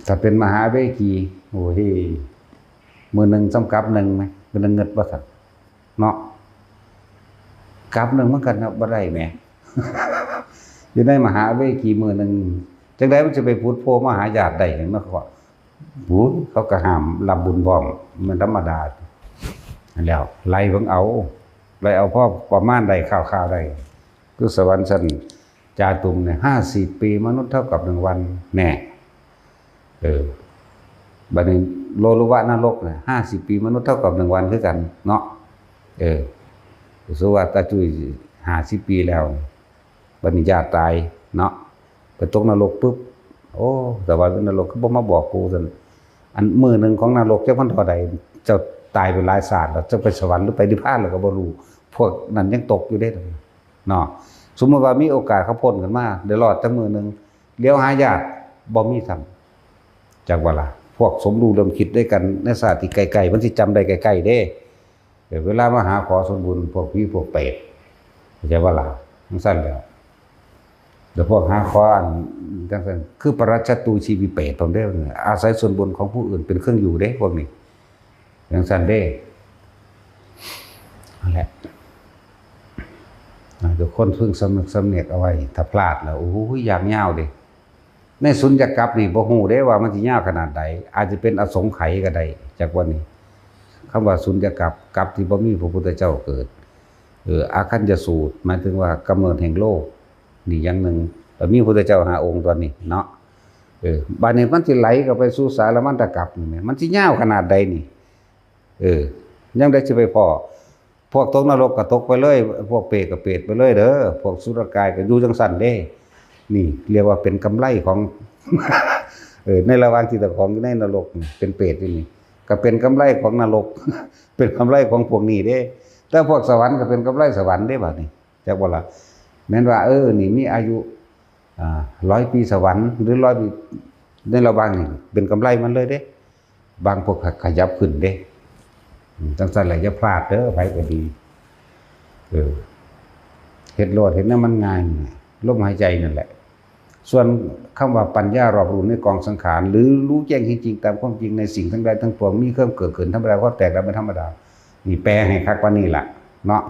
ถ้าเป็นมหาเวกี โอ้ย มื้อหนึ่งส่ำกับหนึ่งไหม เป็นเงินว่าซั่น เนาะ กับหนึ่งมันก็นับบ่ได้แหม อยู่ในมหาเวกีมื้อหนึ่ง จั่งใดมันจะไปผุดโผล่มาหาญาติได้ เห็นไหม เขาว่า โอ้ย เขาก็ห้ามรับบุญพร้อม มันธรรมดา แล้ว ไล่เบิ่งเอา ไล่เอาพอประมาณได้ คร่าวๆ ได้ คือสวรรค์ชั้นจาตุมเนี่ย ห้าสิบปีมนุษย์เท่ากับหนึ่งวัน แน่ เออ บัดนี้โลลุวะนรกเนี่ย ห้าสิบปีมนุษย์เท่ากับหนึ่งวันคือกันเนาะ เออ สมมุติว่าตาจุ้ยห้าสิบปีแล้ว บัดนี้ญาติตายเนาะ ไปตกนรกปุ๊บ โอ้ สวรรค์หรือนรกคือบ่มาบอกกูซั่น อันมื้อหนึ่งของนรกจักมันเท่าใด เจ้าตายไปหลายชาติแล้ว เจ้าไปสวรรค์หรือไปนิพพานแล้วก็บ่รู้ พวกนั้นยังตกอยู่เด้ เนาะ สมมุติว่ามีโอกาสเขาพ้นขึ้นมา ได้รอดจักมื้อหนึ่ง เหลียวหาญาติ บ่มีซ้ำ จักว่าล่ะ พวกสมรู้ร่วมคิดด้วยกันในชาติที่ใกล้ๆ มันสิจำได้ใกล้ๆ เด้ เดี๋ยวเวลามาหาขอส่วนบุญ พวกผีพวกเปรต เข้าใจบ่ล่ะ จั่งซั้นแหล้ว เดี๋ยวพวกหาขออันจั่งซั้น คือปรัชญาตูชีวิเปรตตนเด้อ อาศัยส่วนบุญของผู้อื่นเป็นเครื่องอยู่เด้ พวกนี้ จั่งซั้นเด้ นั่นแหละ อ่า ทุกคนพึงสำนึกสำเนียกเอาไว้ ถ้าพลาดแล้ว โอ้ย อย่างยาวเด้ ในสุญญกัปนี่บ่ฮู้เด้ว่ามันสิยาวขนาดใด อาจจะเป็นอสงไขยก็ได้ จากวันนี้ คำว่าสุญญกัป กัปที่บ่มีพระพุทธเจ้าเกิด เออ อาคัญญสูตร หมายถึงว่ากำเนิดแห่งโลก นี่อย่างหนึ่ง แล้วมีพระพุทธเจ้าห้าองค์ตอนนี้เนาะ เออ บัดนี้มันสิไหลเข้าไปสู่สารมัณฑกัปนี่แหม มันสิยาวขนาดใดนี่ เออ ยังได้สิไปพ้อ พวกตกนรกก็ตกไปเลย พวกเปรตก็เปรตไปเลยเด้อ พวกสุรกายก็อยู่จังซั่นเด้ นี่เรียกว่าเป็นกำไรของ เออ ในระหว่างที่เจ้าของอยู่ในนรกนี่ เป็นเปรตอยู่นี่ ก็เป็นกำไรของนรก เป็นกำไรของพวกนี้เด้ แต่พวกสวรรค์ก็เป็นกำไรสวรรค์เด้ บัดนี้ จักบ่ล่ะ แม่นว่า เออ นี่มีอายุ อ่า ร้อยปีสวรรค์ หรือร้อยปี ในระหว่างนี้เป็นกำไรมันเลยเด้ บางพวกขยับขึ้นเด้ อืม จังซั่นแหละ อย่าพลาดเด้อ ไผก็ดี เออ เฮ็ดโลด เฮ็ดแนวมันง่ายนี่ ลมหายใจนั่นแหละ ส่วนคำว่าปัญญารอบรู้ในกองสังขาร หรือรู้แจ้งเห็นจริงตามความจริงในสิ่งทั้งหลายทั้งปวง มีเครื่องเกิดขึ้นธรรมดา ความแตกดับเป็นธรรมดา นี่แปลให้คักปานนี้ล่ะ เนาะ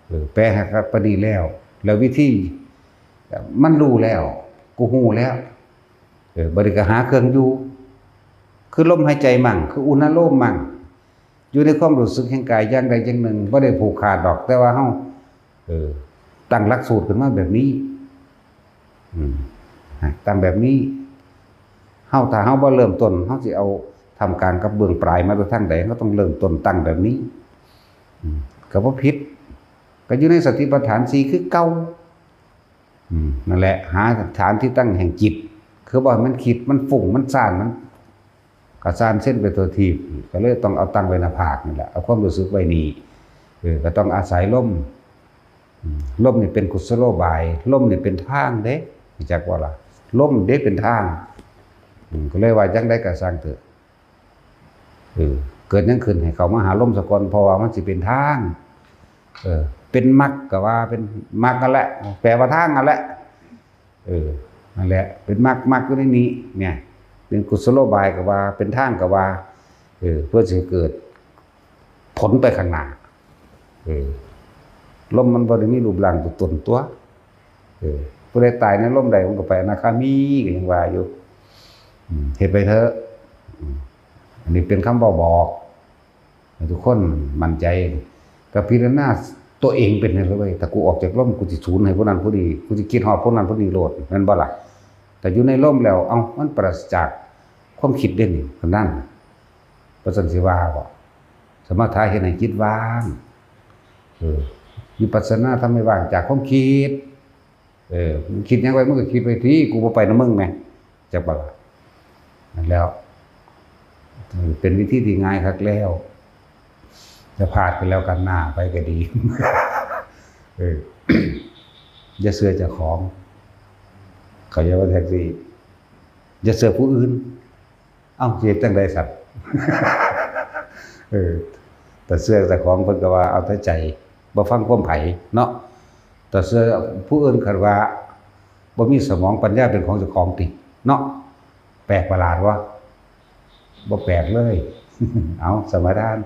เออ แปลให้คักปานนี้แล้ว แล้ววิธี มันรู้แล้ว กูฮู้แล้ว เออ บัดนี้ก็หาเครื่องอยู่ คือลมหายใจมั่ง คืออุณาโลมมั่ง อยู่ในความรู้สึกแห่งกายอย่างใดอย่างหนึ่ง บ่ได้ผูกขาดดอก แต่ว่าเฮา เออ ตั้งหลักสูตรขึ้นมาแบบนี้ อืม ตั้งแบบนี้ เฮา ถ้าเฮาบ่เริ่มต้น เฮาสิเอาท่ามกลางกับเบื้องปลายมาแต่ทางใด เฮาต้องเริ่มต้นตั้งแบบนี้ อืม ก็บ่ผิด ก็อยู่ในสติปัฏฐานสี่คือเก่า อืม นั่นแหละ หาฐานที่ตั้งแห่งจิต คือบ่ให้มันคิด มันฟุ้ง มันซ่าน มันกระซ่านเส้นไปทั่วทีป ก็เลยต้องเอาตั้งไว้หน้าผากนี่แหละ เอาความรู้สึกไว้นี่ เออ ก็ต้องอาศัยลม อืม ลมนี่เป็นกุศโลบาย ลมนี่เป็นทางเด้ รู้จักบ่ล่ะ ลมเด้เป็นทาง อืม ก็เลยว่าจั่งใดก็ซ่างเถอะ เออ เกิดหยังขึ้นให้เข้ามาหาลมซะก่อน เพราะว่ามันสิเป็นทาง เออ เป็นมรรคก็ว่าเป็นมรรคนั่นแหละ แปลว่าทางนั่นแหละ เออ นั่นแหละ เป็นมรรค มรรคอยู่ในนี้ เนี่ย เป็นกุศโลบายก็ว่า เป็นทางก็ว่า เออ เพื่อสิเกิดผลไปข้างหน้า เออ ลมมันบ่ได้มีรูปร่างตัวตนตัว เออ ผู้ใดตายในลมได้ มันก็ไปอนาคามี ก็ยังว่าอยู่ อืม เฮ็ดไปเถอะ อืม อันนี้เป็นคำเว้าบอก ให้ทุกคนมั่นใจ ก็พิจารณาตัวเองเป็นนั่นเลย ถ้ากูออกจากลม กูสิสูญให้ผู้นั้นผู้นี้ กูสิคิดฮอดผู้นั้นผู้นี้โลด แม่นบ่ล่ะ แต่อยู่ในลมแล้ว เอ้า มันปราศจากความคิดเด้นี่ นั่น บ่ซั่นสิว่าบ่ สมถะเฮ็ดให้จิตว่าง เออ วิปัสสนาทำให้ว่างจากความคิด เออ มึงคิดหยังไว้ มึงก็คิดไปที่ กูบ่ไปนำมึงแหม จักบ่ล่ะ นั่นแล้ว เออ เป็นวิธีที่ง่ายคักแล้ว จะพลาดไปแล้วกันหน้าไปก็ดี เออ อย่าเชื่อเจ้าของ เขาเรียกว่าแท็กซี่ อย่าเชื่อผู้อื่น เอ้า สิเฮ็ดจั่งใดสัตว์ เออ แต่เชื่อเจ้าของเพิ่นก็ว่าเอาแต่ใจ บ่ฟังความไผเนาะ แต่เชื่อผู้อื่นคันว่า บ่มีสมองปัญญาเป็นของเจ้าของติ เนาะ แปลกประหลาดวะ บ่แปลกเลย เอา สมาทาน